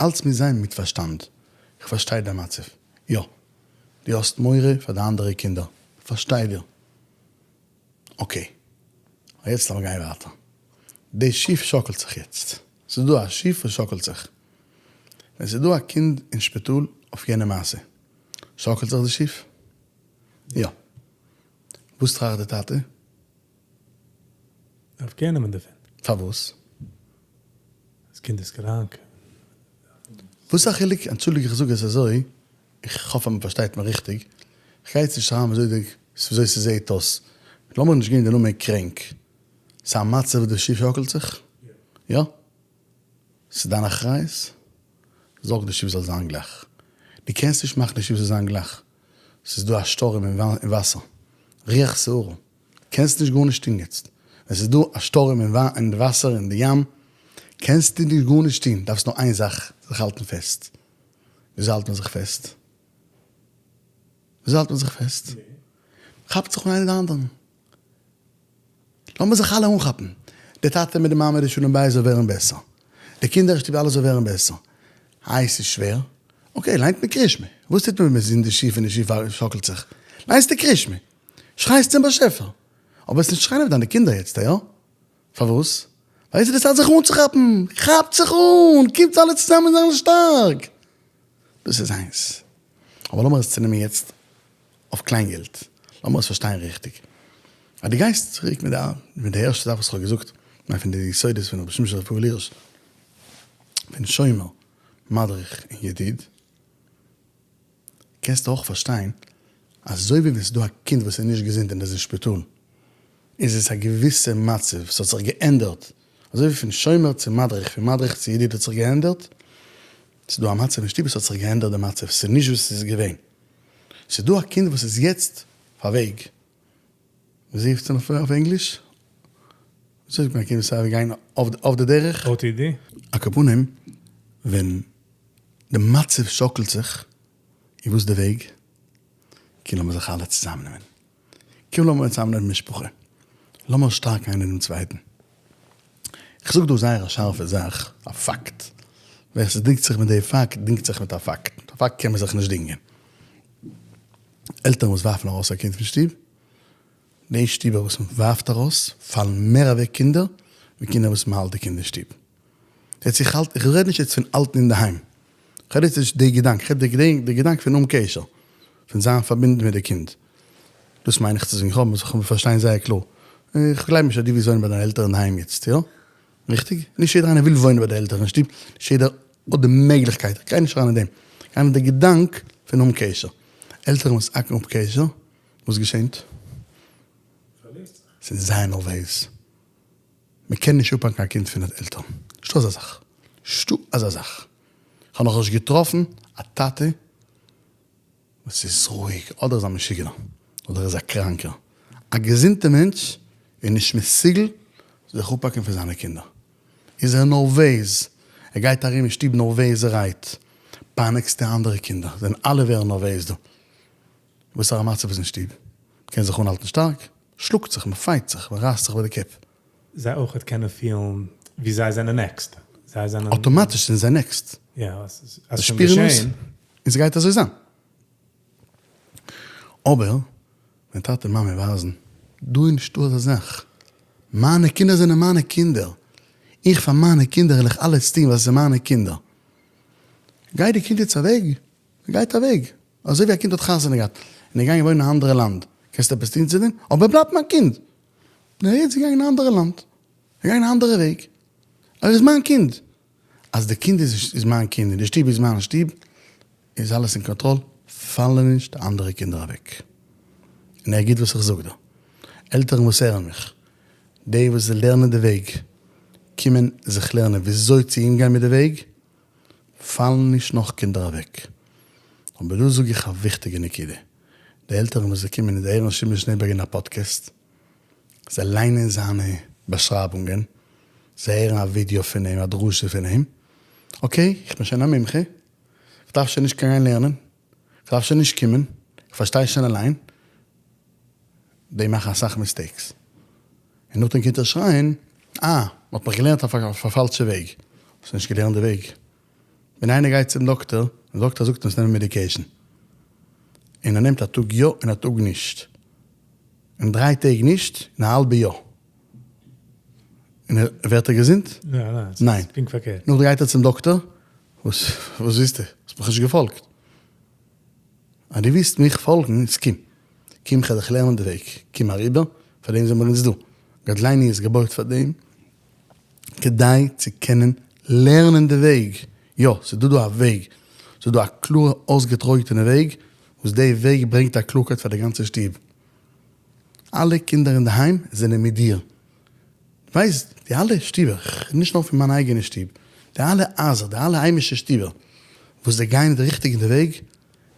אלץ מוז זיין מיט פארשטאנד. איך פארשטיי דיין מצב. יא. דו האסט מורא פאר די אנדערע קינדער. פארשטיי דיר. Okay. אבער יעצט לאמיר גיין ווייטער. די שיף שאקלט זיך יעצט. ס'איז דא א שיף וואס שאקלט זיך. ווען ס'איז דא א קינד אין שפיטאל אויף יענע מעשה, שאקלט זיך די שיף? יא. וואס טראכט די טאטע? דארף care נעמען דערפון. פארוואס? דאס קינד איז קראנק. וואס איז א חילוק? אנטשולדיג איך זאג עס אזוי, איך האף אז מען פארשטייט מיר ריכטיג, איך גיי יעצט נישט אריין וויאזוי ס'זעהט אויס, לאמיר נישט געבן די נאמען קרענק, ס'איז א מצב וואס די שיף שאקלט זיך? יא? ס'איז דיין אחריות? זארג די שיף זאל זיין גלייך. דו קענסט נישט מאכן די שיף זאל זיין גלייך, ס'איז דא א שטורעם אין וואסער, רוח סערה, קענסט נישט גארנישט טון יעצט, ווען ס'איז דא א שטורעם אין די וואסער אין די ים, קענסטו נישט גארנישט טון, דארפסט נאר איין זאך, זיך האלטן פעסט. וויאזוי האלט מען זיך פעסט? וויאזוי האלט מען זיך פעסט? כאפט זיך אן איינער די אנדערן. לאמיר זיך אלע אנכאפן. די טאטע מיט די מאמע די שלום בית זאל ווערן בעסער. די קינדער אין שטוב אלעס זאל ווערן בעסער. איי ס'איז שווער? Okay ליינט מען קרישמע. וואס טוט מען ווען מ'איז אין די שיף און די שיף שאקלט זיך? ליינסטו קרישמע. שרייסט צום באשעפער. אבער עס נישט שרייען אויף דיינע קינדער יעצט, יא? פארוואס? ווייל יעצט איז די צייט זיך אנצוכאפן! כאפט זיך אן! קומטס אלע צוזאמען זיין שטארק! דאס איז איינס. אבער לאמיר עס צונעמען יעצט אויף קליין געלט. לאמיר עס פארשטיין ריכטיג. אז דו גייסט צוריק מיט די מיט די ערשטע זאך וואס איך האב געזאגט, כ'מיין פון די יסודות פון רבי שמשון רפאל הירש, פון שומר, מדריך און ידיד, קענסטו אויך פארשטיין אזוי ווי ווען ס'איז דא א קינד וואס איז נישט געזונט און איז אין שפיטאל איז עס א געוויסע מצב, ס'האט זיך געענדערט, אזוי ווי פון שומר צו מדריך, פון מדריך צו ידיד האט זיך געענדערט, ס'איז דא א מצב אין שטוב וואס האט זיך געענדערט די מצב, ס'איז נישט וואס ס'איז געווען, ס'איז דא א קינד וואס איז יעצט אויף א וועג, ווי זאגט מען אויף ענגליש? ווי זאגט מען א קינד וואס איז גיין אויף די דרך? OTD? על כל פנים, ווען די מצב שאקלט זיך, און וואס איז די וועג? קום לאמיר זיך אלע צוזאמנעמען, קום לאמיר צוזאמנעמען משפחה, לאמיר שטארקן איינער דעם צווייטן. איך זאג דא זייער א שארפע זאך, א פאקט, ווער ס'דינגט זיך מיט די פאקט, דינגט זיך מיט א פאקט, מיט א פאקט קען מען זיך נישט דינגען. עלטערן וואס ווארפן ארויס א קינד פון שטוב, די שטובער וואס מ'ווארפט ארויס, פאלן מער אוועק קינדער, ווי קינדער וואס מ'האלט די קינד אין שטוב. יעצט איך האלט, איך רעד נישט יעצט פון האלטן אינדערהיים, איך רעד יעצט נישט די געדאנק, איך רעד די געדאנק פון האבן קשר, פון זיין פארבינדן מיט די קינד, דאס מיין איך צו זאגן, איך האף מיר פארשטיין זייער קלאר, איך גלייב נישט אז דו ווילסט וואוינען ביי דיינע עלטערן אינדערהיים יעצט, יא? ריכטיג? נישט יעדער איינער וויל וואוינען ביי די עלטערן אין שטוב, נישט יעדער האט די מעגליכקייט, איך גיי נישט אריין אין דעם, איך גיי אין די געדאנק פון האבן קשר, עלטערן וואס האקן אפ קשר, וואס געשענט? ס'איז זייער נערוועז. מען קען נישט אפהאקן א קינד פון די עלטערן, נישטא אזא זאך, נישטא אזא זאך, כ'האב נאכנישט געטראפן א טאטע וואס איז רואיג, אדער איז א משוגענער, אדער איז א קראנקער, א געזונטע מענטש איז נישט מסוגל זיך אפהאקן פון זיינע קינדער, איז ער נערוועז, ער גייט ארום אין שטוב נערוועזערהייט, פייניגסט די אנדערע קינדער, זענען אלע ווערן נערוועז דא, וואסארא מצב איז אין שטוב? מ'קען זיך אנהאלטן שטארק? שלאגט זיך, מ'פייט זיך, מ'רייסט זיך ביי די קעפ. זיי אויכעט קענען פילן ווי זיי זענען next. זיי זענען. אטאמאטיש זענען זיי next. יא, עס איז שוין געשען. און ס'גייט אזוי זיין. אבער ווען טאטע און מאמע ווייזן, דא איז נישטא אזא זאך. מיינע קינדער זענען מיינע קינדער. איך פאר מיינע קינדער וועל איך אלעס טון ווייל עס איז מיינע קינדער. גייט די קינד יעצט א וועג, גייט א וועג. אזוי ווי א קינד האט חתונה געהאט און איז געגאנגען וואוינען אין א אנדערע לאנד, קענסטו עפעס טון צו דעם? אבער ער בלייבט מיין קינד! נאר יעצט איז געגאנגען אין א אנדערע לאנד, ער געגאנגען א אנדערע וועג, ער איז מיין קינד! אז די קינד איז איז מיין קינד און די שטוב איז מיין שטוב, איז אלעס אין קאנטראל, פאלן נישט די אנדערע קינדער אוועק. און הער גוט וואס איך זאג דא, עלטערן וואס הערן מיך. די וואס לערנען די וועג, קומען זיך לערנען וויאזוי צו אומגיין מיט די וועג, פאלן נישט נאך קינדער אוועק. אבער דא זאג איך א וויכטיגע נקודה, די עלטערן וואס זיי קומען און זיי הערן שמעון שנעבערג אין א פאדקעסט, זיי ליינען זיינע באשרייבונגען, זיי הערן א ווידיאו פון אים, א דרשה פון אים, okay, איך בין שוין א מומחה, איך דארף שוין נישט קיין גיין לערנען, איך דארף שוין נישט קומען, איך פארשטיי שוין אליין, די מאכן אסאך mistakes. און נאכדעם קומט ער שרייען, אה, מ'האט מיך געלערנט אויף א פאלשע וועג. האסט נישט געלערנט די וועג. ווען איינער גייט צום דאקטער, און די דאקטער זאגט אים צו נעמען medication, און ער נעמט א טאג יא און א טאג נישט, און דריי טעג נישט, און א האלבע יא, און ער, ווערט ער געזונט? ניין. נאכדעם גייט ער צום דאקטער, וואס ווילסטו? האסט מיך נישט געפאלגט. אז דו ווילסט מיך פאלגן, איז קום. קום כ'וועל דיך לערנען די וועג. קום אריבער, פאר דעם זעמיר אונז דא. גדליני איז געבויט פאר דעם, כדי צו קענען לערנען די וועג. יא, ס'איז דא דא א וועג. ס'איז דא א קלארע אויסגעטרויטענע וועג, וואס די וועג ברענגט א קלארקייט פאר די גאנצע שטוב. אלע קינדער אינדערהיים זענען מיט דיר. ווייסט, די אלע שטיבער, נישט נאר פון מיין אייגענע שטוב, די אלע הייזער, די אלע היימישע שטיבער, וואס זיי גייען די ריכטיג אין די וועג,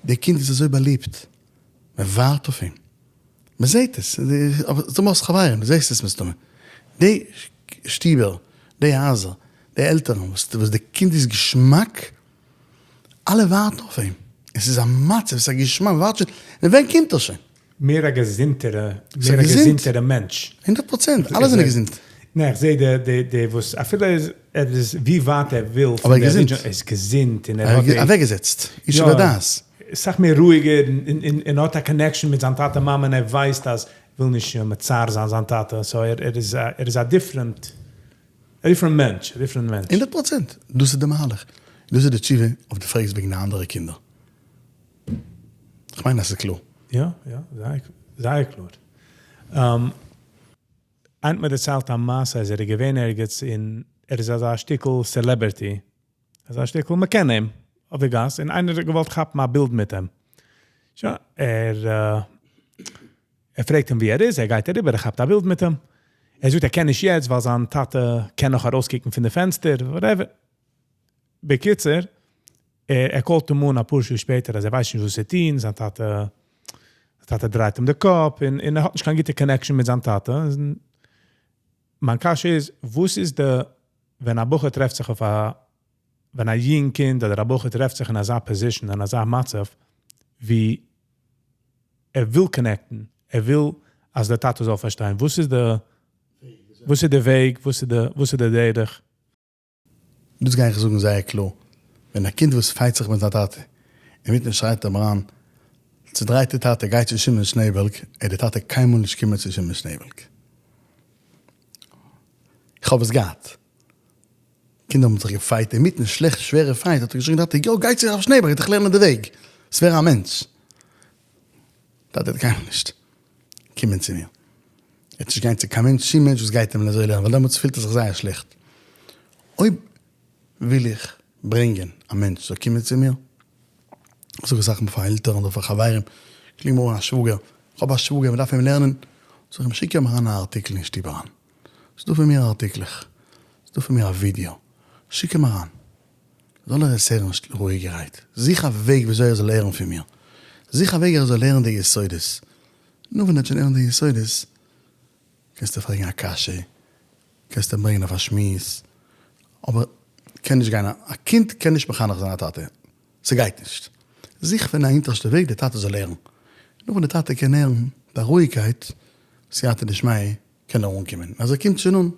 די קינד איז אזוי באליבט, מען ווארט אויף אים, מען זעט עס, אבער דו האסט חברים, דו זעסט עס מסתמא, די שטיבער, די הייזער, די עלטערן וואס די קינד איז געשמאק, אלע ווארטן אויף אים, עס איז א מצב, עס איז א געשמאק, מען ווארט שוין, און ווען קומט ער שוין? מער א געזונטערע, מער א געזונטערע מענטש. 100%, אלע זענען געזונט. ניין איך זעה די די די וואס אפילו ער איז ווי ווייט ער וויל פון די religion, ער איז געזונט און ער האט די. אוועקגעזעצט, ישוב הדעת. אסאך מער רואיגער און האט א connection מיט זיין טאטע מאמע און ער ווייסט אז וויל נישט מצער זיין זיין טאטע so ער איז ער איז א different א different מענטש א different מענטש. 100%, דאס איז די מהלך, דאס איז די תשובה אויף די פרעגסט וועגן די אנדערע קינדער. כ'מיין אז ס'איז קלאר. יא יא, זייער קלאר. איינער האט מיר דערציילט א מעשה אז ער איז געווען ערגעץ און ער איז אזא שטיקל celebrity, אזא שטיקל מ'קען אים אויף די גאס, און איינער האט געוואלט כאפן א בילד מיט אים. שוין, ער ער פרעגט אים ווי ער איז, ער גייט אריבער, ער כאפט א בילד מיט אים. ער זאגט ער קען נישט יעצט ווייל זיין טאטע קען נאך ארויסקוקן פון די פענסטער, whatever. בקיצור, ער call ט אים אן אפאר שעה שפעטער אז ער ווייסט נישט וואס צו טון, זיין טאטע זיין טאטע דרייט אים די קאפ, און און ער האט נישט קיין גוטע connection מיט זיין טאטע. מיין קשיא איז, וואס איז די, ווען א בחור טרעפט זיך אויף א, ווען א יונג קינד אדער א בחור טרעפט זיך אין אזא position, אין אזא מצב, ווי ער וויל connect ן, ער וויל אז דער טאטע זאל פארשטיין, וואס איז די, וואס איז די וועג, וואס איז די, וואס איז די דרך? דאס גיי איך זאגן זייער קלאר, ווען א קינד וואס fight זיך מיט זיין טאטע, אינמיטן שרייט אים אריין, צודרייטע טאטע גיי צו שמעון שנעבעלג, ער די טאטע קיינמאל נישט קומען צו שמעון שנעבעלג. איך האב עס געהאט. קינדער האבן זיך גע fight אינמיטן שלעכט שווערע fight האט ער געשריגן טאטע יא גיי צו הרב שנעבעלג דיך לערנען די וועג, עס ווער א מענטש. טאטע האט קיינמאל נישט קומען צו מיר. ער וועט נישט גיין צו קיין מענטש שום מענטש וואס גייט אים אזוי לערנען ווייל דעמאלטס פילט ער זיך זייער שלעכט. אויב וויל איך ברענגען א מענטש זאל קומען צו מיר, איך זאג אסאך מאל פאר עלטערן אדער פאר חברים, קלינג מיר אן א שוואגער, איך האב א שוואגער מען דארף אים לערנען, זאג איך אים שיק אים אריין א ארטיקל אין שטוב אריין, ס'איז דא פון מיר ארטיקלעך, ס'איז דא פון מיר א ווידיאו, שיק אים אריין, זאל ער עס הערן רואיגערהייט, זוך א וועג וויאזוי ער זאל הערן פון מיר, זוך א וועג ער זאל הערן די יסודות, נו ווען ער האט שוין הערן די יסודות, קענסטו פרעגן א קשיא, קענסט אים ברענגען אויף א שמועס, אבער קען נישט גיין, א קינד קען נישט מחנך זיין א טאטע, ס'גייט נישט, זוך פון א אונטערשטע וועג די טאטע זאל הערן, נאר ווען די טאטע קען הערן בארואיגקייט, סייעתא דשמיא, קען ער אנקומען, אז ער קומט שוין אן,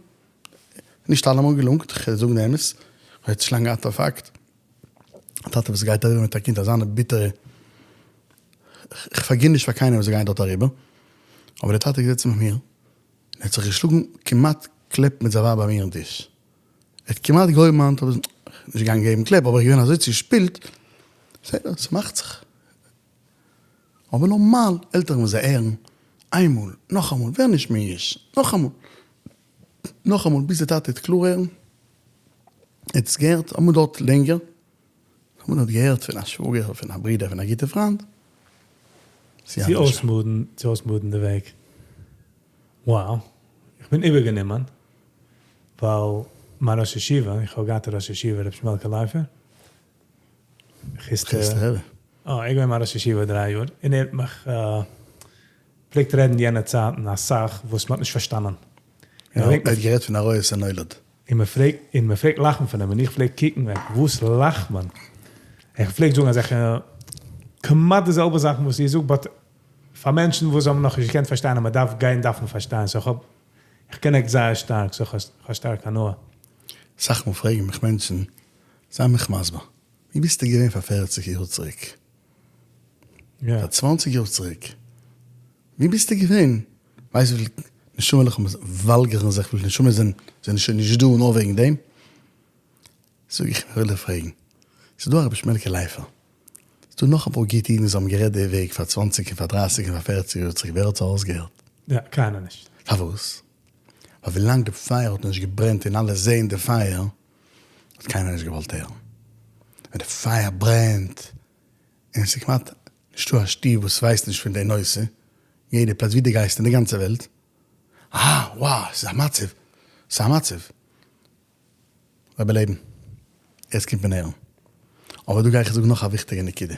נישט אלעמאל געלונגט, כ'וועל זאגן די אמת, כ'האב יעצט נישט לאנג געהאט א פאקט, א טאטע וואס גייט אריבער מיט א קינד אזאנע ביטערע, כ'פארגין נישט פאר קיינעם וואס זיי גייען דארט אריבער, אבער דער טאטע איז געזעצן מיט מיר, און ער האט זיך געשלאגן כמעט קלעפ מיט זיין ווייב ביי מיר אין טיש, ער האט כמעט געהויבן האנט אבער נישט געגאנגען געבן קלעפ, אבער איך געווען אזוי צושפילט, בסדר, ס'מאכט זיך. אבער נארמאל עלטערן וואס זיי הערן איינמאל, נאכאמאל, ווער נישט מיואש, נאכאמאל, נאכאמאל, ביז די טאטע וועט קלאר הערן, ער האט עס געהערט אמאל דארט לענגער, אמאל האט געהערט פון א שוואגער, פון א ברודער, פון א גוטע פריינד, צו אויס smooth ן, צו אויס smooth ן די וועג. Wow. איך בין איבערגענומען, ווייל מיין ראש ישיבה, איך האב געהאט א ראש ישיבה ר' שמעלקע לייפער, חוסטער רבי. אה, ער איז געווען מיין ראש ישיבה דריי יאר, און ער האט מיך פלעגט רעדן יענע צייטן אסאך וואס מען האט נישט פארשטאנען. ער האט גערעדט פון הרואה את הנולד. און מען פלעגט און מען פלעגט לאכן פון אים, און איך פלעג קוקן like וואס לאכט מען? איך פלעג זאגן אזעלכע כמעט די זעלבע זאכן וואס איר זאגט, but פאר מענטשן וואס האבן נאכנישט געקענט פארשטיין אז מען דארף גיין דארף מען פארשטיין, so איך האב איך connect זייער שטארק, so איך האב שטארק הנאה. אסאך מאל פרעגן מיך מענטשן, זיי מיך מסביר, ווי ביסטו געווען פאר פערציג יאר צוריק? פאר צוואנציג יאר צוריק? ווי ביסטו געווען? ווייסט וויפיל נשמה'לעך וואלגערן זיך, וויפיל נשמות זענען שוין נישט דא נאר וועגן דעם? זאג איך, איך וויל דיר פרעגן, ס'איז דא א רבי שמעלקע לייפער, ס'איז דא נאך אפאר גוטע אידן וואס האבן גערעדט די וועג פאר צוואנציג און פאר דרייסיג און פאר פערציג יאר צוריק, ווער האט זיי אויסגעהערט? יא, קיינער נישט. פארוואס? ווייל ווילאנג די פייער האט נישט געברענט און אלע זעהן די פייער, האט קיינער נישט געוואלט הערן. ווען די פייער ברענט, און ס'איז כמעט נישטא א שטוב וואס ווייסט נישט פון די נושא, יעדע פלאץ ווי דו גייסט אין די גאנצע וועלט, אה, wow, ס'איז א מצב, ס'איז א מצב. רבי לעבן, יעצט קומט מען הערן. אבער דא גיי איך זאגן נאך א וויכטיגע נקודה.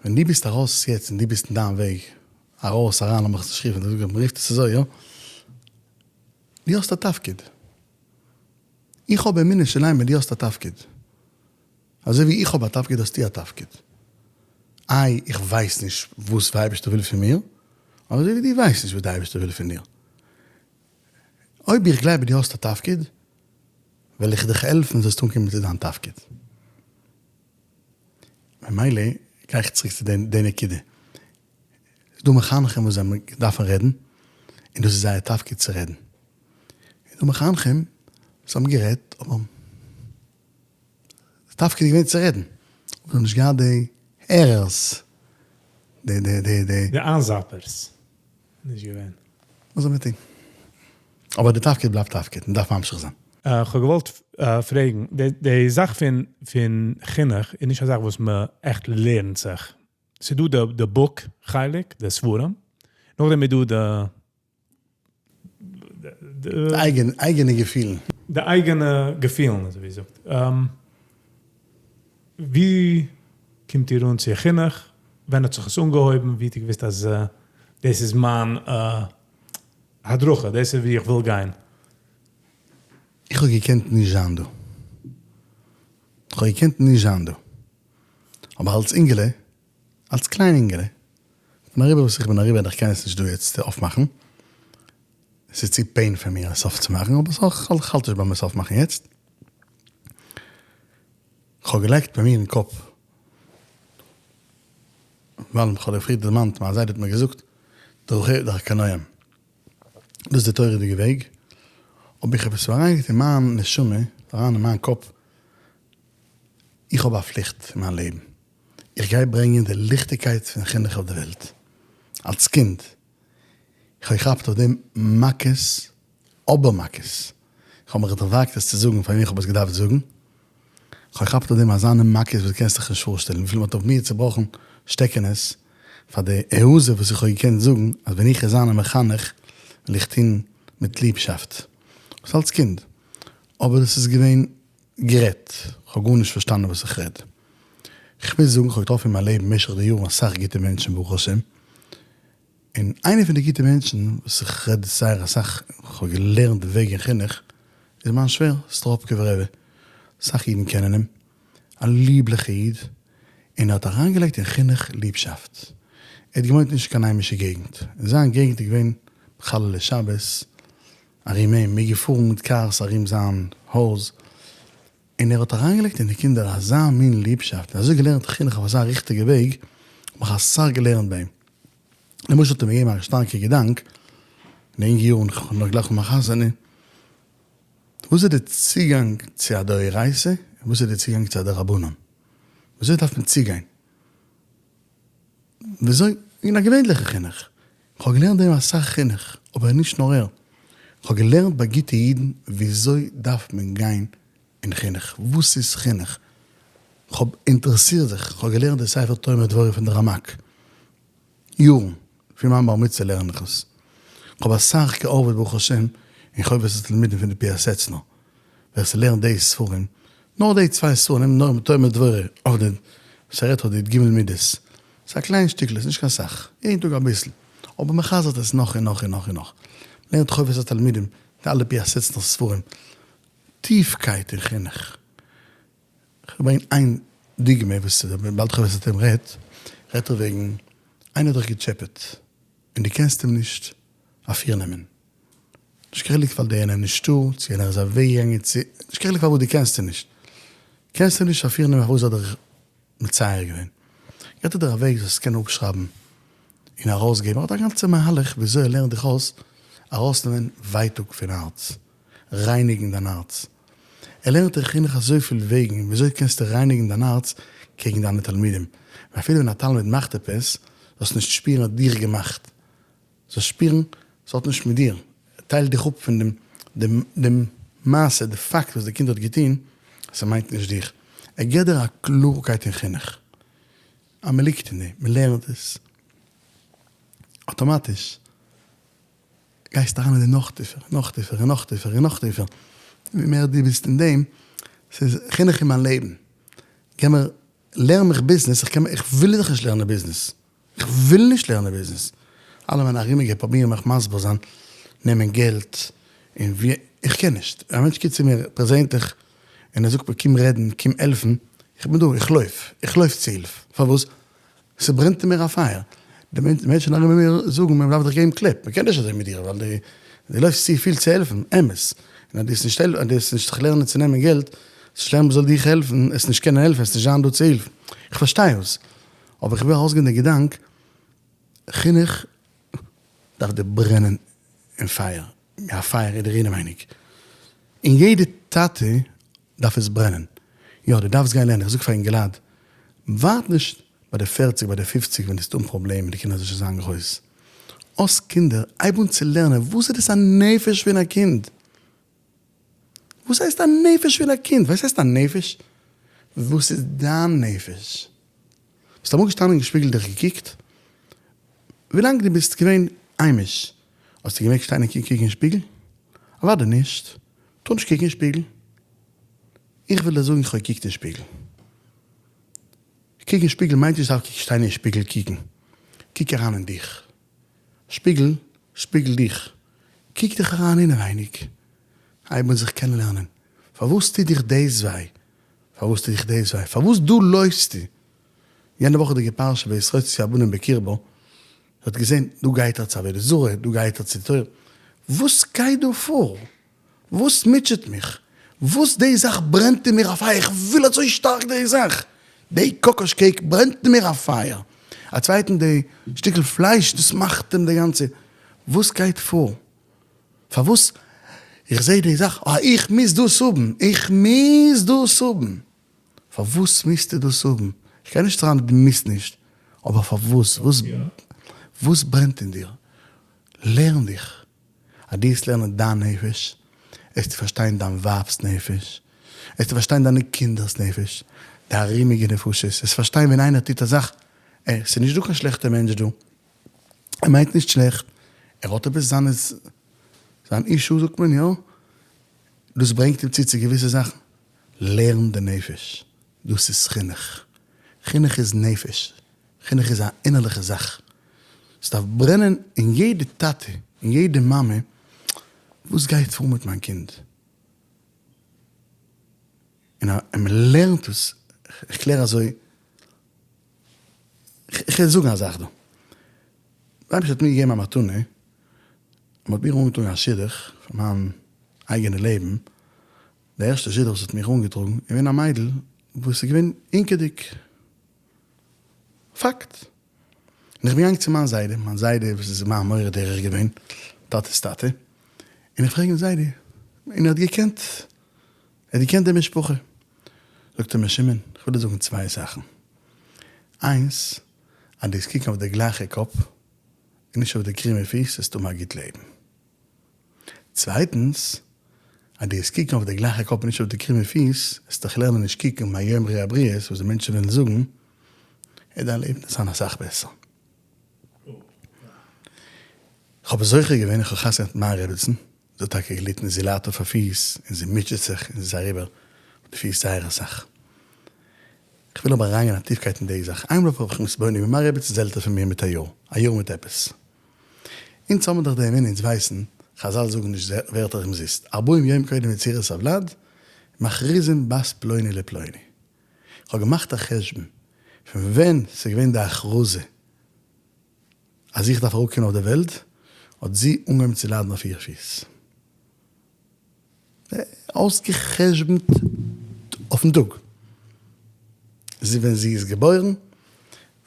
ווען דו ביסט ארויס יעצט און דו ביסט אין דיין וועג, ארויס אריין לאמיך עס נישט רופן, מען רופט עס אזוי יא? דו האסט א תפקיד. איך האב אמונה שלימה דו האסט א תפקיד. אזוי ווי איך האב א תפקיד האסטו א תפקיד. איי איך ווייס נישט וואס די אייבערשטער וויל פון מיר, אבער אזוי ווי דו ווייסט נישט וואס די אייבערשטער וויל פון דיר. אויב איך גלייב אז דו האסט א תפקיד, וועל איך דיך העלפן זאלסט אנקומען צו דיין תפקיד. ממילא גיי איך צוריק צו די נקודה. ס'איז דא מחנכים וואס זיי דארפן רעדן, און דאס איז זייער תפקיד צו רעדן. איז דא מחנכים וואס האבן גערעדט, אבער די תפקיד איז געווען צו רעדן, אבער זיי האבן נישט געהאט די הערערס, די די די די. די איינזאפערס. נישט געווען. וואס זאל מען טון? אבער די תפקיד בלייבט תפקיד, מען דארף ממשיך זיין. כ'האב געוואלט פרעגן, די זאך פון פון חינוך איז נישט א זאך וואס מען עכט לערנט זיך. ס'איז דא די book חלק, די ספרים, נאכדעם איז דא די. די אייגענע געפילן. די אייגענע געפילן אזוי ווי זאגט. ווי קומט איר אן צו חינוך? ווען האט זיך עס אנגעהויבן? ווי האט איר געוואוסט אז דאס איז מיין הדרכה, דאס איז ווי איך וויל גיין? איך האב געקענט נישט זיין דא. איך האב געקענט נישט זיין דא. אבער אלס אינגעלע, אלס קליין אינגעלע, איך בין אריבער וואס איך בין אריבער און איך קען עס נישט דא יעצט אויפמאכן, עס איז צו pain פאר מיר עס אויפצומאכן, אבער סך הכל איך האלט נישט ביים עס אויפמאכן יעצט. כ'האב געלייגט ביי מיר אין קאפ, ווייל כ'האב דיר פריער דערמאנט, מיין זיידע האט מיר געזאגט, דרכיה דרכי נועם, דאס איז די תורה'דיגע וועג, האב איך עפעס אריינגעלייגט אין מיין נשמה, אריין אין מיין קאפ, איך האב א פליכט אין מיין לעבן, איך גיי ברענגען די ליכטיגקייט פון חינוך אויף די וועלט. אלס קינד, איך האב געכאפט אויף דעם מכות, אבער מכות. איך האב מיך דערוואגט עס צו זאגן פאר וועם איך האב עס געדארפט זאגן. איך האב געכאפט אויף דעם אזאנע מכות וואס דו קענסט דיך נישט פארשטעלן וויפיל מען האט אויף מיר צובראכן שטעקענעס פאר די העזה וואס איך האב געקענט זאגן אז ווען איך וועל זיין א מחנך וועל איך טון מיט ליבשאפט. דאס אלס קינד. אבער עס איז געווען גערעדט. איך האב גארנישט פארשטאנען וואס איך רעד. איך מוז זאגן איך האב געטראפן אין מיין לעבן במשך די יארן אסאך גוטע מענטשן ברוך השם. און איינער פון די גוטע מענטשן וואס איך רעד זייער אסאך, איך האב געלערנט די וועג אין חינוך, איז מיין שווער, סטראפקובער רבי, אסאך אידן קענען אים, א ליבליכע איד, און ער האט אריינגעלייגט אין חינוך ליבשאפט, ער האט געוואוינט נישט אין קיין היימישע געגנט, אין זיין געגנט איז געווען מחללי שבת ארום אים, מ'איז געפארן מיט cars ארום זיין הויז, און ער האט אריינגעלייגט אין די קינדער אזא מין ליבשאפט, און אזוי געלערנט חינוך אויף אזא ריכטיגע וועג, האב איך אסאך געלערנט ביי אים. למשל האט ער מיר געגעבן א שטארקע געדאנק, אין די אינגע יארן, נאך גלייך נאך מיין חתונה, וואס איז די צוגאנג צו א דאורייתא, און וואס איז די צוגאנג צו א דרבנן? וויאזוי דארף מען צוגיין? וויאזוי אין א געווענליכע חינוך? איך האב געלערנט ביי אים אסאך חינוך, אבער נישט נאר ער, איך האב געלערנט ביי גוטע אידן וויאזוי דארף מען גיין אין חינוך, וואס איז חינוך? איך האב אינטערעסירט זיך, איך האב געלערנט די ספר תומר דבורה פון די רמק, יארן, פון מיין בר מצוה לערן איך עס. כ'האב אסאך געארבעט ברוך השם אין חובת התלמידים פון די פיאסעצנא, ווער ס'לערנט די ספרים, נאר די צוויי ספרים, נאר תומר דבורה אויף די ס'רעדט אויף די י ג מידות, ס'איז א קליין שטיקל, ס'איז נישט קיין סאך, יעדן טאג אביסל, אבער מ'חזר'ט עס נאך און נאך און נאך און נאך, מ'לערנט חובת התלמידים, די אלע פיאסעצנא ספרים, טיפקייט אין חינוך. כ'וועל ברענגען איין דוגמא וואס דער בעל חובת התלמידים רעדט, רעדט ער וועגן איינער האט דיך געטשעפעט און דו קענסט אים נישט אפירנעמען, נישט קיין חילוק ווייל די יענער איז נישטא, צו יענער איז אוועקגעגאנגען, צו, נישט קיין חילוק פארוואס דו קענסט אים נישט, קענסט אים נישט אפירנעמען פארוואס האט ער דיך מצער געווען, געבט ער דיר א וועג זאלסט עס קענען אפשרייבן און ארויסגעבן, ער האט א גאנצע מהלך וויאזוי ער לערנט דיך אויס ארויסנעמען ווייטאג פון הארץ, רייניגן דיין הארץ. ער לערנט אין חינוך אזויפיל וועגן וויאזוי קענסטו רייניגן דיין הארץ קעגן דיינע תלמידים, און אפילו ווען א תלמיד מאכט עפעס, זאלסטו נישט שפירן האט דיך געמאכט, זאלסט שפירן ס'האט נישט מיט דיר, טייל דיך אפ פון דעם דעם דעם מעשה, די פאקט וואס די קינד האט געטון, ס'מיינט נישט דיך. ער גיבט דיר א קלארקייט אין חינוך, אז מ'ליגט אין דעם, מ'לערנט עס, אטאמאטיש גייסט אריין אין דעם נאך טיפער, נאך טיפער, און נאך טיפער, און נאך טיפער, ווי מער דו ביסט אין דעם, ס'איז חינוך אין מיין לעבן, גיב מיר, לערן מיך ביזנעס, איך קען, איך וויל זיך נישט לערנען ביזנעס, איך וויל נישט לערנען ביזנעס, אלע מיינע ארומיגע פרובירן מיך מסביר זיין, נעמען געלט, און ווי, איך קען נישט, א מענטש קומט צו מיר פערזענליך, און ער זאגט מיר קום רעדן, קום העלפן, איך בין דא, איך לויף, איך לויף צו הילף, פארוואס? ס'ברענט אין מיר א פייער, די מענטשן ארום מיר זאגן מען דארף דיך געבן קלעפ, מען קען נישט אזוי מיט דיר ווייל דו לויפסט צו פיל צו העלפן, אמת, און אז דו וועסט נישט העלפן, אז דו וועסט נישט זיך לערנען צו נעמען געלט, וועסט נישט לערנען מען זאל דיך העלפן, וועסט נישט קענען העלפן, וועסט נישט זיין דא צו הילף, איך פארשטיי עס, אבער איך וויל ארויסגעבן די געדאנק, חינוך דארף דיר ברענען אין פייער, א פייער אין דיר אינעווייניג, און יעדע טאטע דארף עס ברענען. יא, דו דארפסט גיין לערנען. איך זאג פאר אינגעלייט, ווארט נישט ביי די פערציג, ביי די פופציג ווען דו האסט אן פראבלעם און די קינדער זאלן שוין זיין גרויס. האסט קינדער, הייב אן צו לערנען וואס איז דאס א נפש פון א קינד? וואס הייסט א נפש פון א קינד? וואס הייסט א נפש? וואס איז דיין נפש? ביסט אמאל געשטאנען אין שפיגל דיך געקוקט? ווילאנג דו ביסט געווען היימיש האסטו געמעגט שטיין און קוקן אין שפיגל? אוודאי נישט. טאר נישט קוקן אין שפיגל. איך וויל דיר זאגן איך האב געקוקט אין שפיגל. קוקן אין שפיגל מיינט נישט דווקא שטיין אין שפיגל קוקן. קוק אריין אין דיך. שפיגל שפיגל דיך. קוק דיך אריין אינעווייניג. הייב אן זיך קענענלערנען. פארוואס טוט דיך דאס וויי? פארוואס טוט דיך דאס וויי? פארוואס דא לויפסטו? יענע וואכעדיגע פרשה ויתרוצצו הבנים בקרבה, האט געזען דא גייט ער צו עבודה זרה, דא גייט ער צו תורה, וואס גייט דא פאר? וואס מוטשעט מיך? וואס די זאך ברענט אין מיר א פייער, איך וויל אזוי שטארק די זאך, די קאקאש cake ברענט אין מיר א פייער, א צווייטן די שטיקל פלייש דאס מאכט אים די גאנצע, וואס גייט פאר? פארוואס איך זעה די זאך, אה איך מוז דאס האבן, איך מוז דאס האבן, פארוואס מוזטו דאס האבן? איך גיי נישט אריין דו מוזט נישט, אבער פארוואס? וואס וואס ברענט אין דיר? לערן דיך, אז דו וועסט לערנען דיין נפש, וועסטו פארשטיין דיין ווייב'ס נפש, וועסטו פארשטיין דיינע קינדער'ס נפש, די ארומיגע נפשות, וועסט פארשטיין ווען איינער טוט א זאך, אה, ס'איז נישט דא קיין שלעכטע מענטש דא, ער מיינט נישט שלעכט, ער האט עפעס זיינע, זיין issue זאגט מען, יא, דאס ברענגט אים צו צו געוויסע זאכן. לערן די נפש, דאס איז חינוך, חינוך איז נפש, חינוך איז א אינערליכע זאך, ס'דארף ברענען אין יעדע טאטע און יעדע מאמע, וואס גייט פאר מיט מיין קינד? און אז מען לערנט עס, איך קלער אזוי, איך וועל זאגן א זאך דא, דער אייבערשטער האט מיר געגעבן א מתנה, מען האט מיר אנגעטראגן א שידוך פאר מיין אייגענע לעבן, די ערשטע שידוך וואס האט מיך אנגעטראגן איז געווען א מיידל וואס איז געווען הינקעדיג. פאקט. און איך בין געגאנגען צו מיין זיידע, מיין זיידע וואס איז מיין מורה דרך געווען, טאטע'ס טאטע, און איך פרעג אים זיידי, און ער האט געקענט, ער האט געקענט די משפחה. זאגט ער מיר שמעון, איך וויל דיר זאגן צוויי זאכן. איינס, אז דו וועסט קוקן אויף די גלייכע קאפ, און נישט אויף די קרומע פיס, וועסטו האבן א גוט לעבן. צווייטנס, אז דו וועסט קוקן אויף די גלייכע קאפ און נישט אויף די קרומע פיס, וועסטו דיך לערנען נישט קוקן מה יאמרו הבריות, וואס די מענטשן וועלן זאגן, וועט דיין לעבן זיין אסאך בעסער. איך האב זוכה געווען, איך האב חתונה געהאט מיט מיין רעביצן, זי האט טאקע געליטן און זי ליידט אויף איר פיס און זי מוטשעט זיך און זי איז אריבער אויף די פיס זייער אסאך. איך וויל אבער אריינגיין א טיפקייט אין די זאך. איינמאל האב איך מיך מתבונן געווען, מיין רעביצן איז עלטער פון מיר מיט א יאר, א יאר מיט עפעס. אונז האבן דאך די אמונה, אונז ווייסן, חזל זאגן נישט ווערטער אומזיסט, ארבעים יום קודם יצירת הוולד, מכריזים בת פלוני לפלוני. איך האב געמאכט א חשבון פון ווען ס'איז געווען די הכרזה אז איך דארף אראפקומען אויף די וועלט, האט זי אנגעהויבן צו ליידן אויף איר פיס. אויסגע'חשבונ'ט אויפן טאג. זי ווען זי איז געבוירן,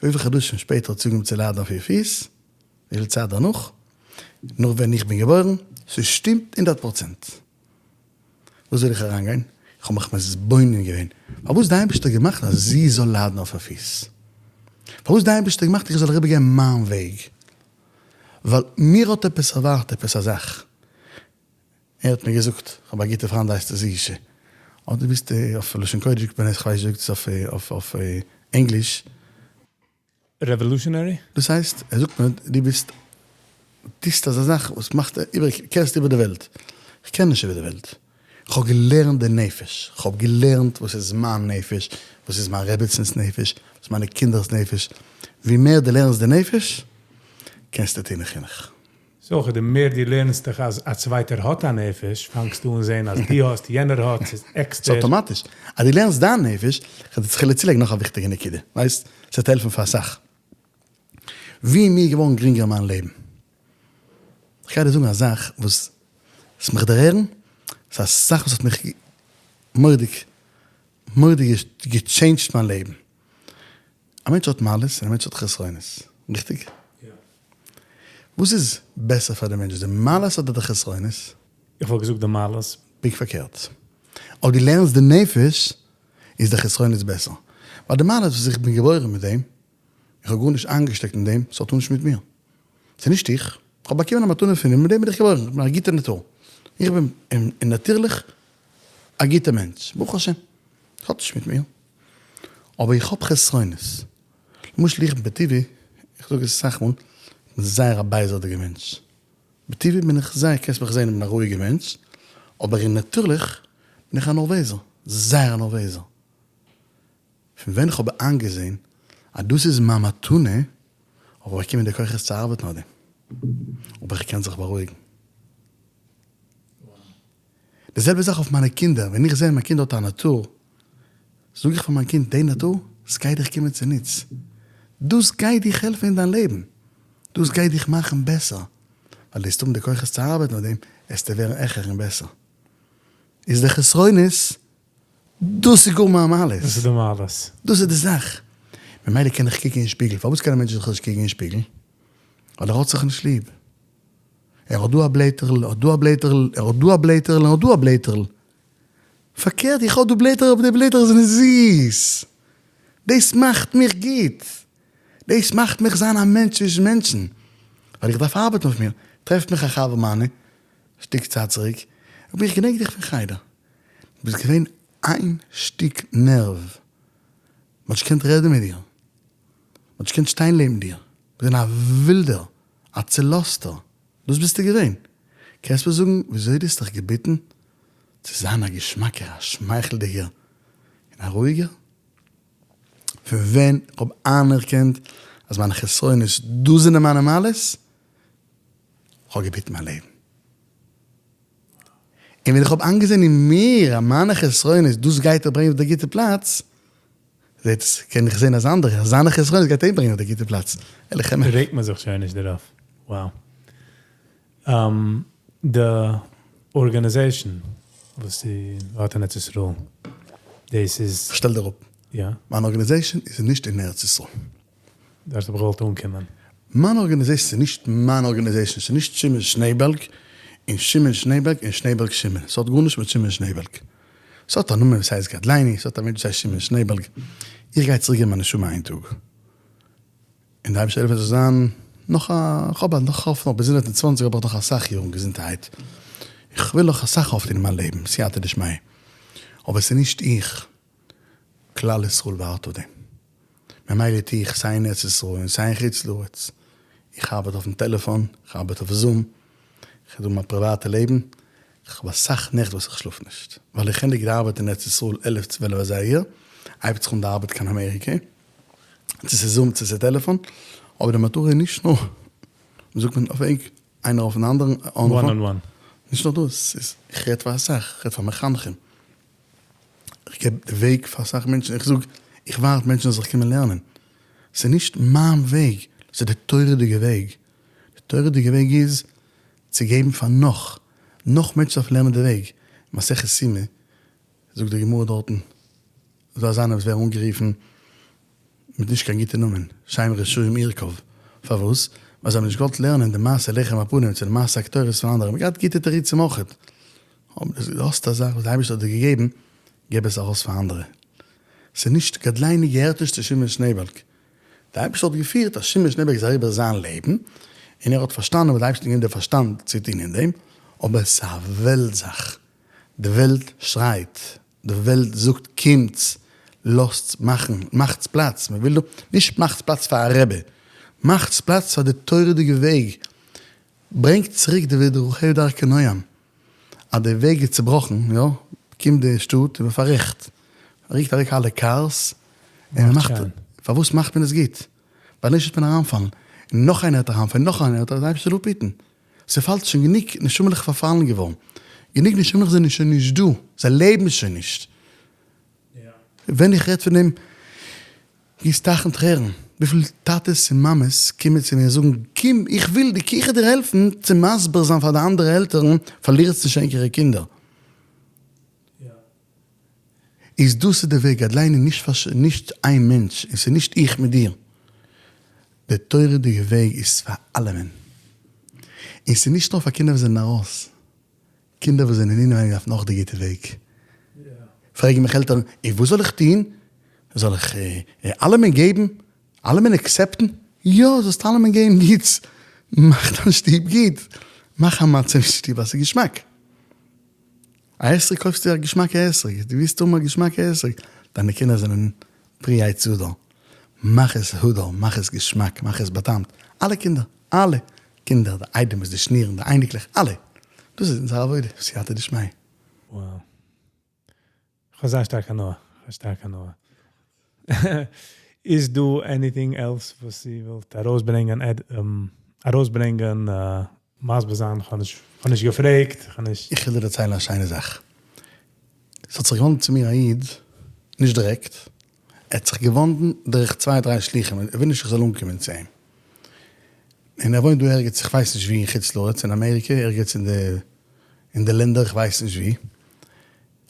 וויפיל חדשים שפעטער האט זי אנגעהויבן צו ליידן אויף איר פיס, וויפיל צייט דערנאך, נאך ווען איך בין געבוירן, ס'שטימט הונדערט פראצענט. וואס זאל איך אריינגיין? איך האב מיך מתבונן געווען, פארוואס די אייבערשטער האט געמאכט אז זי זאל ליידן אויף איר פיס? פארוואס די אייבערשטער האט געמאכט איך זאל אריבער גיין מיין וועג? ווייל מיר האט עפעס ערווארט עפעס א זאך. ער האט מיר געזאגט, איך האב א גוטע פריינד הייסט ער זישע, אדער דו ביסט אויף לשון קודש זאגט מען עס, כ'ווייס נישט ווי זאגט עס אויף ענגליש. Revolutionary? דאס הייסט, ער זאגט מיר, דו ביסט, טוסט אזא זאך וואס מאכט איבער, קערסט איבער די וועלט. איך קער נישט איבער די וועלט. איך האב געלערנט די נפש. איך האב געלערנט וואס איז מיין נפש, וואס איז מיין רעביצינ'ס נפש, וואס איז מיינע קינדער'ס נפש. ווי מער דו לערנסט די נפש, קענסטו טון אין חינוך. ס'איז אויך די מער דו לערנסט דיך אז א צווייטער האט א נפש, פאנגסטו אן זען אז דו האסט, יענער האט, ס'איז עקסטער. ס'איז אטאמאטיש אז דו לערנסט דיין נפש, כ'וועל דיר צולייגן נאך א וויכטיגע נקודה, ווייסט, ס'וועט העלפן פאר אסאך. ווי מיר איז געווארן גרינגער מיין לעבן. כ'גיי דיר זאגן א זאך וואס וועסט מיך דערהערן, ס'איז א זאך וואס האט מיך מורא'דיג מורא'דיג געטשעינדזשט מיין לעבן. א מענטש האט מעלות און א מענטש האט חסרונות, ריכטיג? יא. וואס איז בעסער פאר די מענטש, די מעלות אדער די חסרונות? איך וואלט געזאגט די מעלות. פונקט פארקערט. אויב דו לערנסט די נפש, איז די חסרונות בעסער. ווייל די מעלות וואס איך בין געבוירן מיט דעם, איך האב גארנישט איינגעשטעקט אין דעם, ס'האט גארנישט מיט מיר. ס'איז נישט איך. איך האב באקומען א מתנה פון אים, מיט דעם בין איך געבוירן. איך בין א גוטע נאטור. איך בין נאטירליך א גוטע מענטש, ברוך השם. ס'האט נישט מיט מיר. אבער איך האב חסרונות. למשל איך בין בטבעי, איך זאג עס אסאך מאל, איך בין זייער א בייזערדיגע מענטש. בטבעי בין איך זייער, קענסט מיך זען איך בין א רואיגע מענטש, אבער אין נאטורליך בין איך א נערוועזער, זייער א נערוועזער. פון ווען איך האב איינגעזען אז דאס איז מיין מתנה, האב איך באקומען די כוחות צו ארבעטן אויף דעם. אבער איך קען זיך בארואיגן. די זעלבע זאך אויף מיינע קינדער, ווען איך זע מיין קינד האט א נאטור, זאג איך פאר מיין קינד, די נאטור, סגייט דיך קומען צוניץ, דאס גייט דיך העלפן אין דיין לעבן, דאס גייט דיך מאכן בעסער, ווייל דו וועסט האבן די כוחות צו ארבעטן אויף דעם, וועסטו ווערן העכער און בעסער. איז די חסרונות, דאס איז גאר מיין מעלות. דאס איז די מעלות. דאס איז די זאך. ממילא קען איך קוקן אין שפיגל. פארוואס קען א מענטש זיך נישט קוקן אין שפיגל? ווייל ער האט זיך נישט ליב. ער האט דא א בלעטערל, ער האט דא א בלעטערל, ער האט דא א בלעטערל, ער האט דא א בלעטערל. פארקערט, איך האב דא בלעטער אבער די בלעטער זענען זיס. דאס מאכט מיך גוט. דאס מאכט מיך זיין א מענטש צווישן מענטשן. ווייל איך דארף ארבעטן אויף מיר. טרעפט מיך א חבר מיינע, שטיק צייט צוריק, אבער איך געדענק דיך פון חדר. דו ביסט געווען איין שטיק נערוו. מ'האט נישט געקענט רעדן מיט דיר. מ'האט נישט געקענט שטיין לעבן דיר. ביסט געווען א ווילדער. א צולאזטער, דאס ביסטו געווען. קענסט מיר זאגן וויאזוי דו האסט דיך געביטן צו זיין א געשמאקער, א שמייכלדיגער און א רואיגער? פון ווען איך האב איינערקענט אז מיינע חסרונות דאס זענען מיינע מעלות, איך האב געביטן מיין לעבן. און ווען איך האב איינגעזען אין מיר אז מיינע חסרונות דאס גייט דיך ברענגען אויף די גוטע פלאץ, זעט עס קען איך זען אז אנדערע אז זיינע חסרונות גייט אים ברענגען אויף די גוטע פלאץ, ערליכע מענטש. רעגט מען זיך שוין נישט דערויף. Wow. די organization וואס דו האט אין ארץ ישראל, דאס איז. כ'שטעל דיר אפ. יא. מיין organization איז נישט אין ארץ ישראל. דארט האב איך געוואלט אנקומען. מיין organization איז נישט מיין organization, ס'איז נישט שמעון שנעבעלג און שמעון שנעבעלג און שנעבעלג שמעון, ס'האט גארנישט מיט שמעון שנעבעלג. ס'האט א נאמען וואס הייסט גדליני, ס'האט א מענטש וואס הייסט שמעון שנעבעלג. איך גיי צוריק געבן מיין נשמה איין טאג. און די אייבערשטער העלפן עס זאל זיין נאך א, כ'האב נאך האף נאך ביז 120 האב איך נאך אסאך יארן געזונטערהייט. איך וויל נאך אסאך אויפטון אין מיין לעבן, סייעתא דשמיא. אבער ס'איז נישט איך. כלל ישראל ווארט אויף דעם. ממילא טו איך סיי אין ארץ ישראל און סיי אין חוץ לארץ. איך ארבעט אויפן טעלעפאן, איך ארבעט אויף Zoom, איך האב דא מיין פריוואטע לעבן, איך האב אסאך נעכט וואס איך שלאף נישט, ווייל איך ענדיג די ארבעט אין ארץ ישראל עלף צוועלף אזייגער, הייבט זיך אן די ארבעט קיין אמעריקע, צו ס'איז Zoom צו ס'איז טעלעפאן, אבער די מטרה איז נישט נאר, ווי זאגט מען אויף ענק, איינער אויפן אנדערן, one on one. נישט נאר דאס, ס'איז, איך רעד פאר אסאך, איך רעד פאר מחנכים, איך געב די וועג פאר אסאך מענטשן, איך זאג, איך ווארט מענטשן זאלן זיך קומען לערנען, ס'איז נישט מיין וועג, ס'איז די תורה'דיגע וועג, די תורה'דיגע וועג איז צו געבן פאר נאך, נאך מענטשן דארפן לערנען די וועג, מסכת סומא זאגט די גמרא דארטן, ס'דא אזאנע וואס ווערן אנגערופן מיט נישט קיין גוטע נאמען, שם רשעים ירקב, פארוואס? ווייל זיי האבן נישט געוואלט לערנען די מעשה לחם הפנים צו די מעשה הקטורת פון אנדערע, מ'האט געהאט גוטע תירוצים אויכעט, אבער דו האסט א זאך וואס די אייבערשטער האט דיר געגעבן, געב עס ארויס פאר אנדערע. ס'איז נישט גדלינו געהערט נישט צו שמעון שנעעבאלג, די אייבערשטער האט געפירט אז שמעון שנעעבאלג איז אריבער זיין לעבן, און ער האט פארשטאנען וואס די אייבערשטער האט געגעבן די פארשטאנד צו טון אין דעם, אבער עס איז א וועלט זאך, די וועלט שרייט, די וועלט זאגט קומטס, לאזטס מאכן, מאכטס פלאץ, מען וויל דא, נישט מאכטס פלאץ פאר א רבי, מאכטס פלאץ פאר די תורה'דיגע וועג, ברענגט צוריק די ודרכיה דרכי נועם, אז די וועג איז צובראכן, יא, קומט די שטאט און מען פאררעכט, מען רוקט אוועק אלע cars, און מען מאכט, פארוואס מאכט מען עס גוט? ווייל נישט וועט מען אריינפאלן, און נאך איינער וועט אריינפאלן, און נאך איינער וועט, די אייבערשטער זאל אפהיטן, ס'פאלט שוין גענוג נשמה'לעך פארפאלן געווארן, גענוג נשמה'לעך זענען שוין נישט דא, זיי לעבן שוין נישט. ווען איך רעד פון דעם גיסט טייכן טרערן, וויפיל טאטעס און מאמעס קומען צו מיר און זאגן, קום איך וויל דיר, איך וועל דיר העלפן צו מסביר זיין פאר די אנדערע עלטערן, פארלירטס נישט ענקערע קינדער. איז דאס איז די וועג, גדלינו נישט פאר נישט איין מענטש, און ס'איז נישט איך מיט דיר, די תורה'דיגע וועג איז פאר אלעמען, און ס'איז נישט נאר פאר קינדער וואס זענען ארויס, קינדער וואס זענען אינעווייניג דארפן אויך די גוטע וועג. פרעגן מיך עלטערן, און וואס זאל איך טון? זאל איך אלעמען געבן? אלעמען accept ן? יא, זאלסט אלעמען געבן גוטס! מאך דיין שטוב גוט! מאך א מצב אין שטוב אז ס'איז געשמאק! א אתרוג קויפסטו א געשמאקע אתרוג, דו ווילסט האבן א געשמאקע אתרוג, דיינע קינדער זענען פרי עץ הדר, מאך עס הדר, מאך עס געשמאק, מאך עס באטעמט, אלע קינדער, אלע קינדער, די איידעמעס, די שנירן, די אייניקלעך, אלע! דאס איז אונזער עבודה, סייעתא דשמיא. Wow. כ'האב זייער שטארק הנאה. כ'האב שטארק הנאה. איז דא anything else וואס איר ווילט ארויסברענגען ארויסברענגען מסביר זיין? כ'האב נישט כ'האב נישט געפרעגט, כ'האב נישט. איך וויל דיר דערציילן א שיינע זאך. ס'האט זיך געוואנדן צו מיר א איד, נישט דירעקט, ער האט זיך געוואנדן דורך צוויי דריי שלוחים, ער וויל נישט איך זאל אנקומען צו אים. און ער וואוינט דא ערגעץ איך ווייס נישט וואו אין חוץ לארץ, אין אמעריקע, ערגעץ אין די אין די לענדער איך ווייס נישט וואו.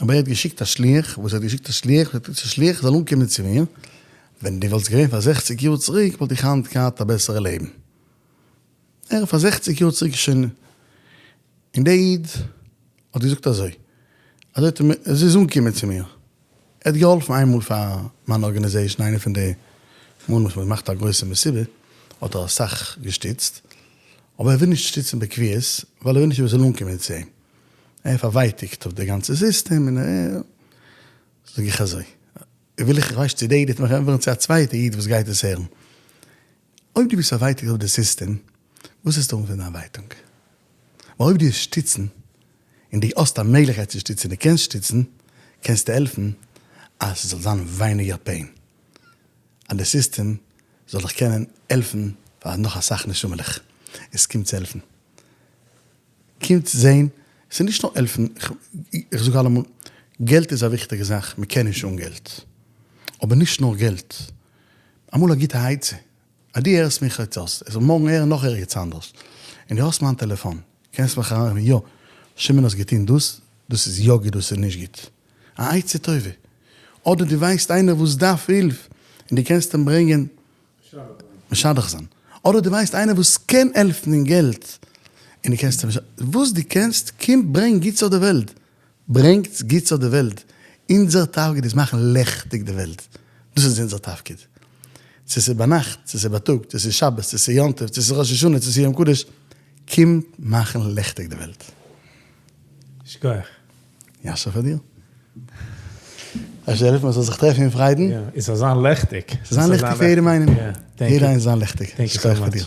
אבער ער האט געשיקט א שליח, וואס ער האט געשיקט א שליח, וואס האט געשיקט א שליח זאל אנקומען צו מיר, ווען דו וואלסט געווען פאר זעכציג יאר צוריק וואלט איך היינט געהאט א בעסערע לעבן. ער פאר זעכציג יאר צוריק שוין, און דער איד האט געזאגט אזוי, אזוי האט ער מיר, אזוי איז אנגעקומען צו מיר, ער האט געהאלפן איינמאל פאר מיין organization, איינע פון די מאל וואס מען מאכט א גרויסע מסיבה, האט ער אסאך געשטיצט, אבער ער וויל נישט שטיצן בקביעות, ווייל ער וויל נישט עס זאל אנקומען צו אים, ער איז פארווייטיגט אויף די גאנצע סיסטעם, און ער, זאג איך אזוי, וויל איך, איך ווייס נישט צו דער איד וועט מיך ענטפערן צו א צווייטע איד וואס גייט עס הערן, אויב דו ביסט פארווייטיגט אויף די סיסטעם, וואס וועסטו האבן פון דיין ווייטונג? ווייל אויב דו וועסט שטיצן, און דו האסט א מעגליכקייט צו שטיצן, דו קענסט שטיצן, קענסטו העלפן אז ס'זאל זיין ווייניגער pain, אז די סיסטעם זאל דיך קענען העלפן פאר נאך אסאך נשמה'לעך, עס קומט צו העלפן. קומט זען, ס'איז נישט נאר העלפן, איך זאג אלעמאל, געלט איז א וויכטיגע זאך, מ'קען נישט אן געלט, אבער נישט נאר געלט, אמאל א גוטע עצה, אז דו הערסט מיך יעצט אויס, איך זאל מארגן הערן נאך ערגעץ אנדערש, און דו האסט מיין טעלעפאן, קענסט מיך אריינרופן, יא, שמעון האסט געטון דאס, דאס איז יא גוט דאס איז נישט גוט, א עצה טובה, אדער דו ווייסט איינער וואס דארף הילף, און דו קענסט אים ברענגען משדך זיין, אדער דו ווייסט איינער וואס קען העלפן אין געלט און דו קענסט אים וואס דו קענסט קום ברענג גוטס אויף די וועלט, ברענגטס גוטס אויף די וועלט, אונזער תפקיד איז מאכן לעכטיג די וועלט, דאס איז אונזער תפקיד, צו ס'איז ביינאכט, צו ס'איז בייטאג, צו ס'איז שבת, צו ס'איז יום טוב, צו ס'איז ראש השנה, צו ס'איז יום קדוש, קומט מאכן לעכטיג די וועלט. שכוח. יישר פאר דיר. אפשר העלפן מ'זאל זיך טרעפן אין פריידן. יא, עס זאל זיין לעכטיג. ס'זאל זיין לעכטיג פאר יעדעם איינעם. יעדער איינער זאל זיין לעכטיג. שכוח פאר דיר.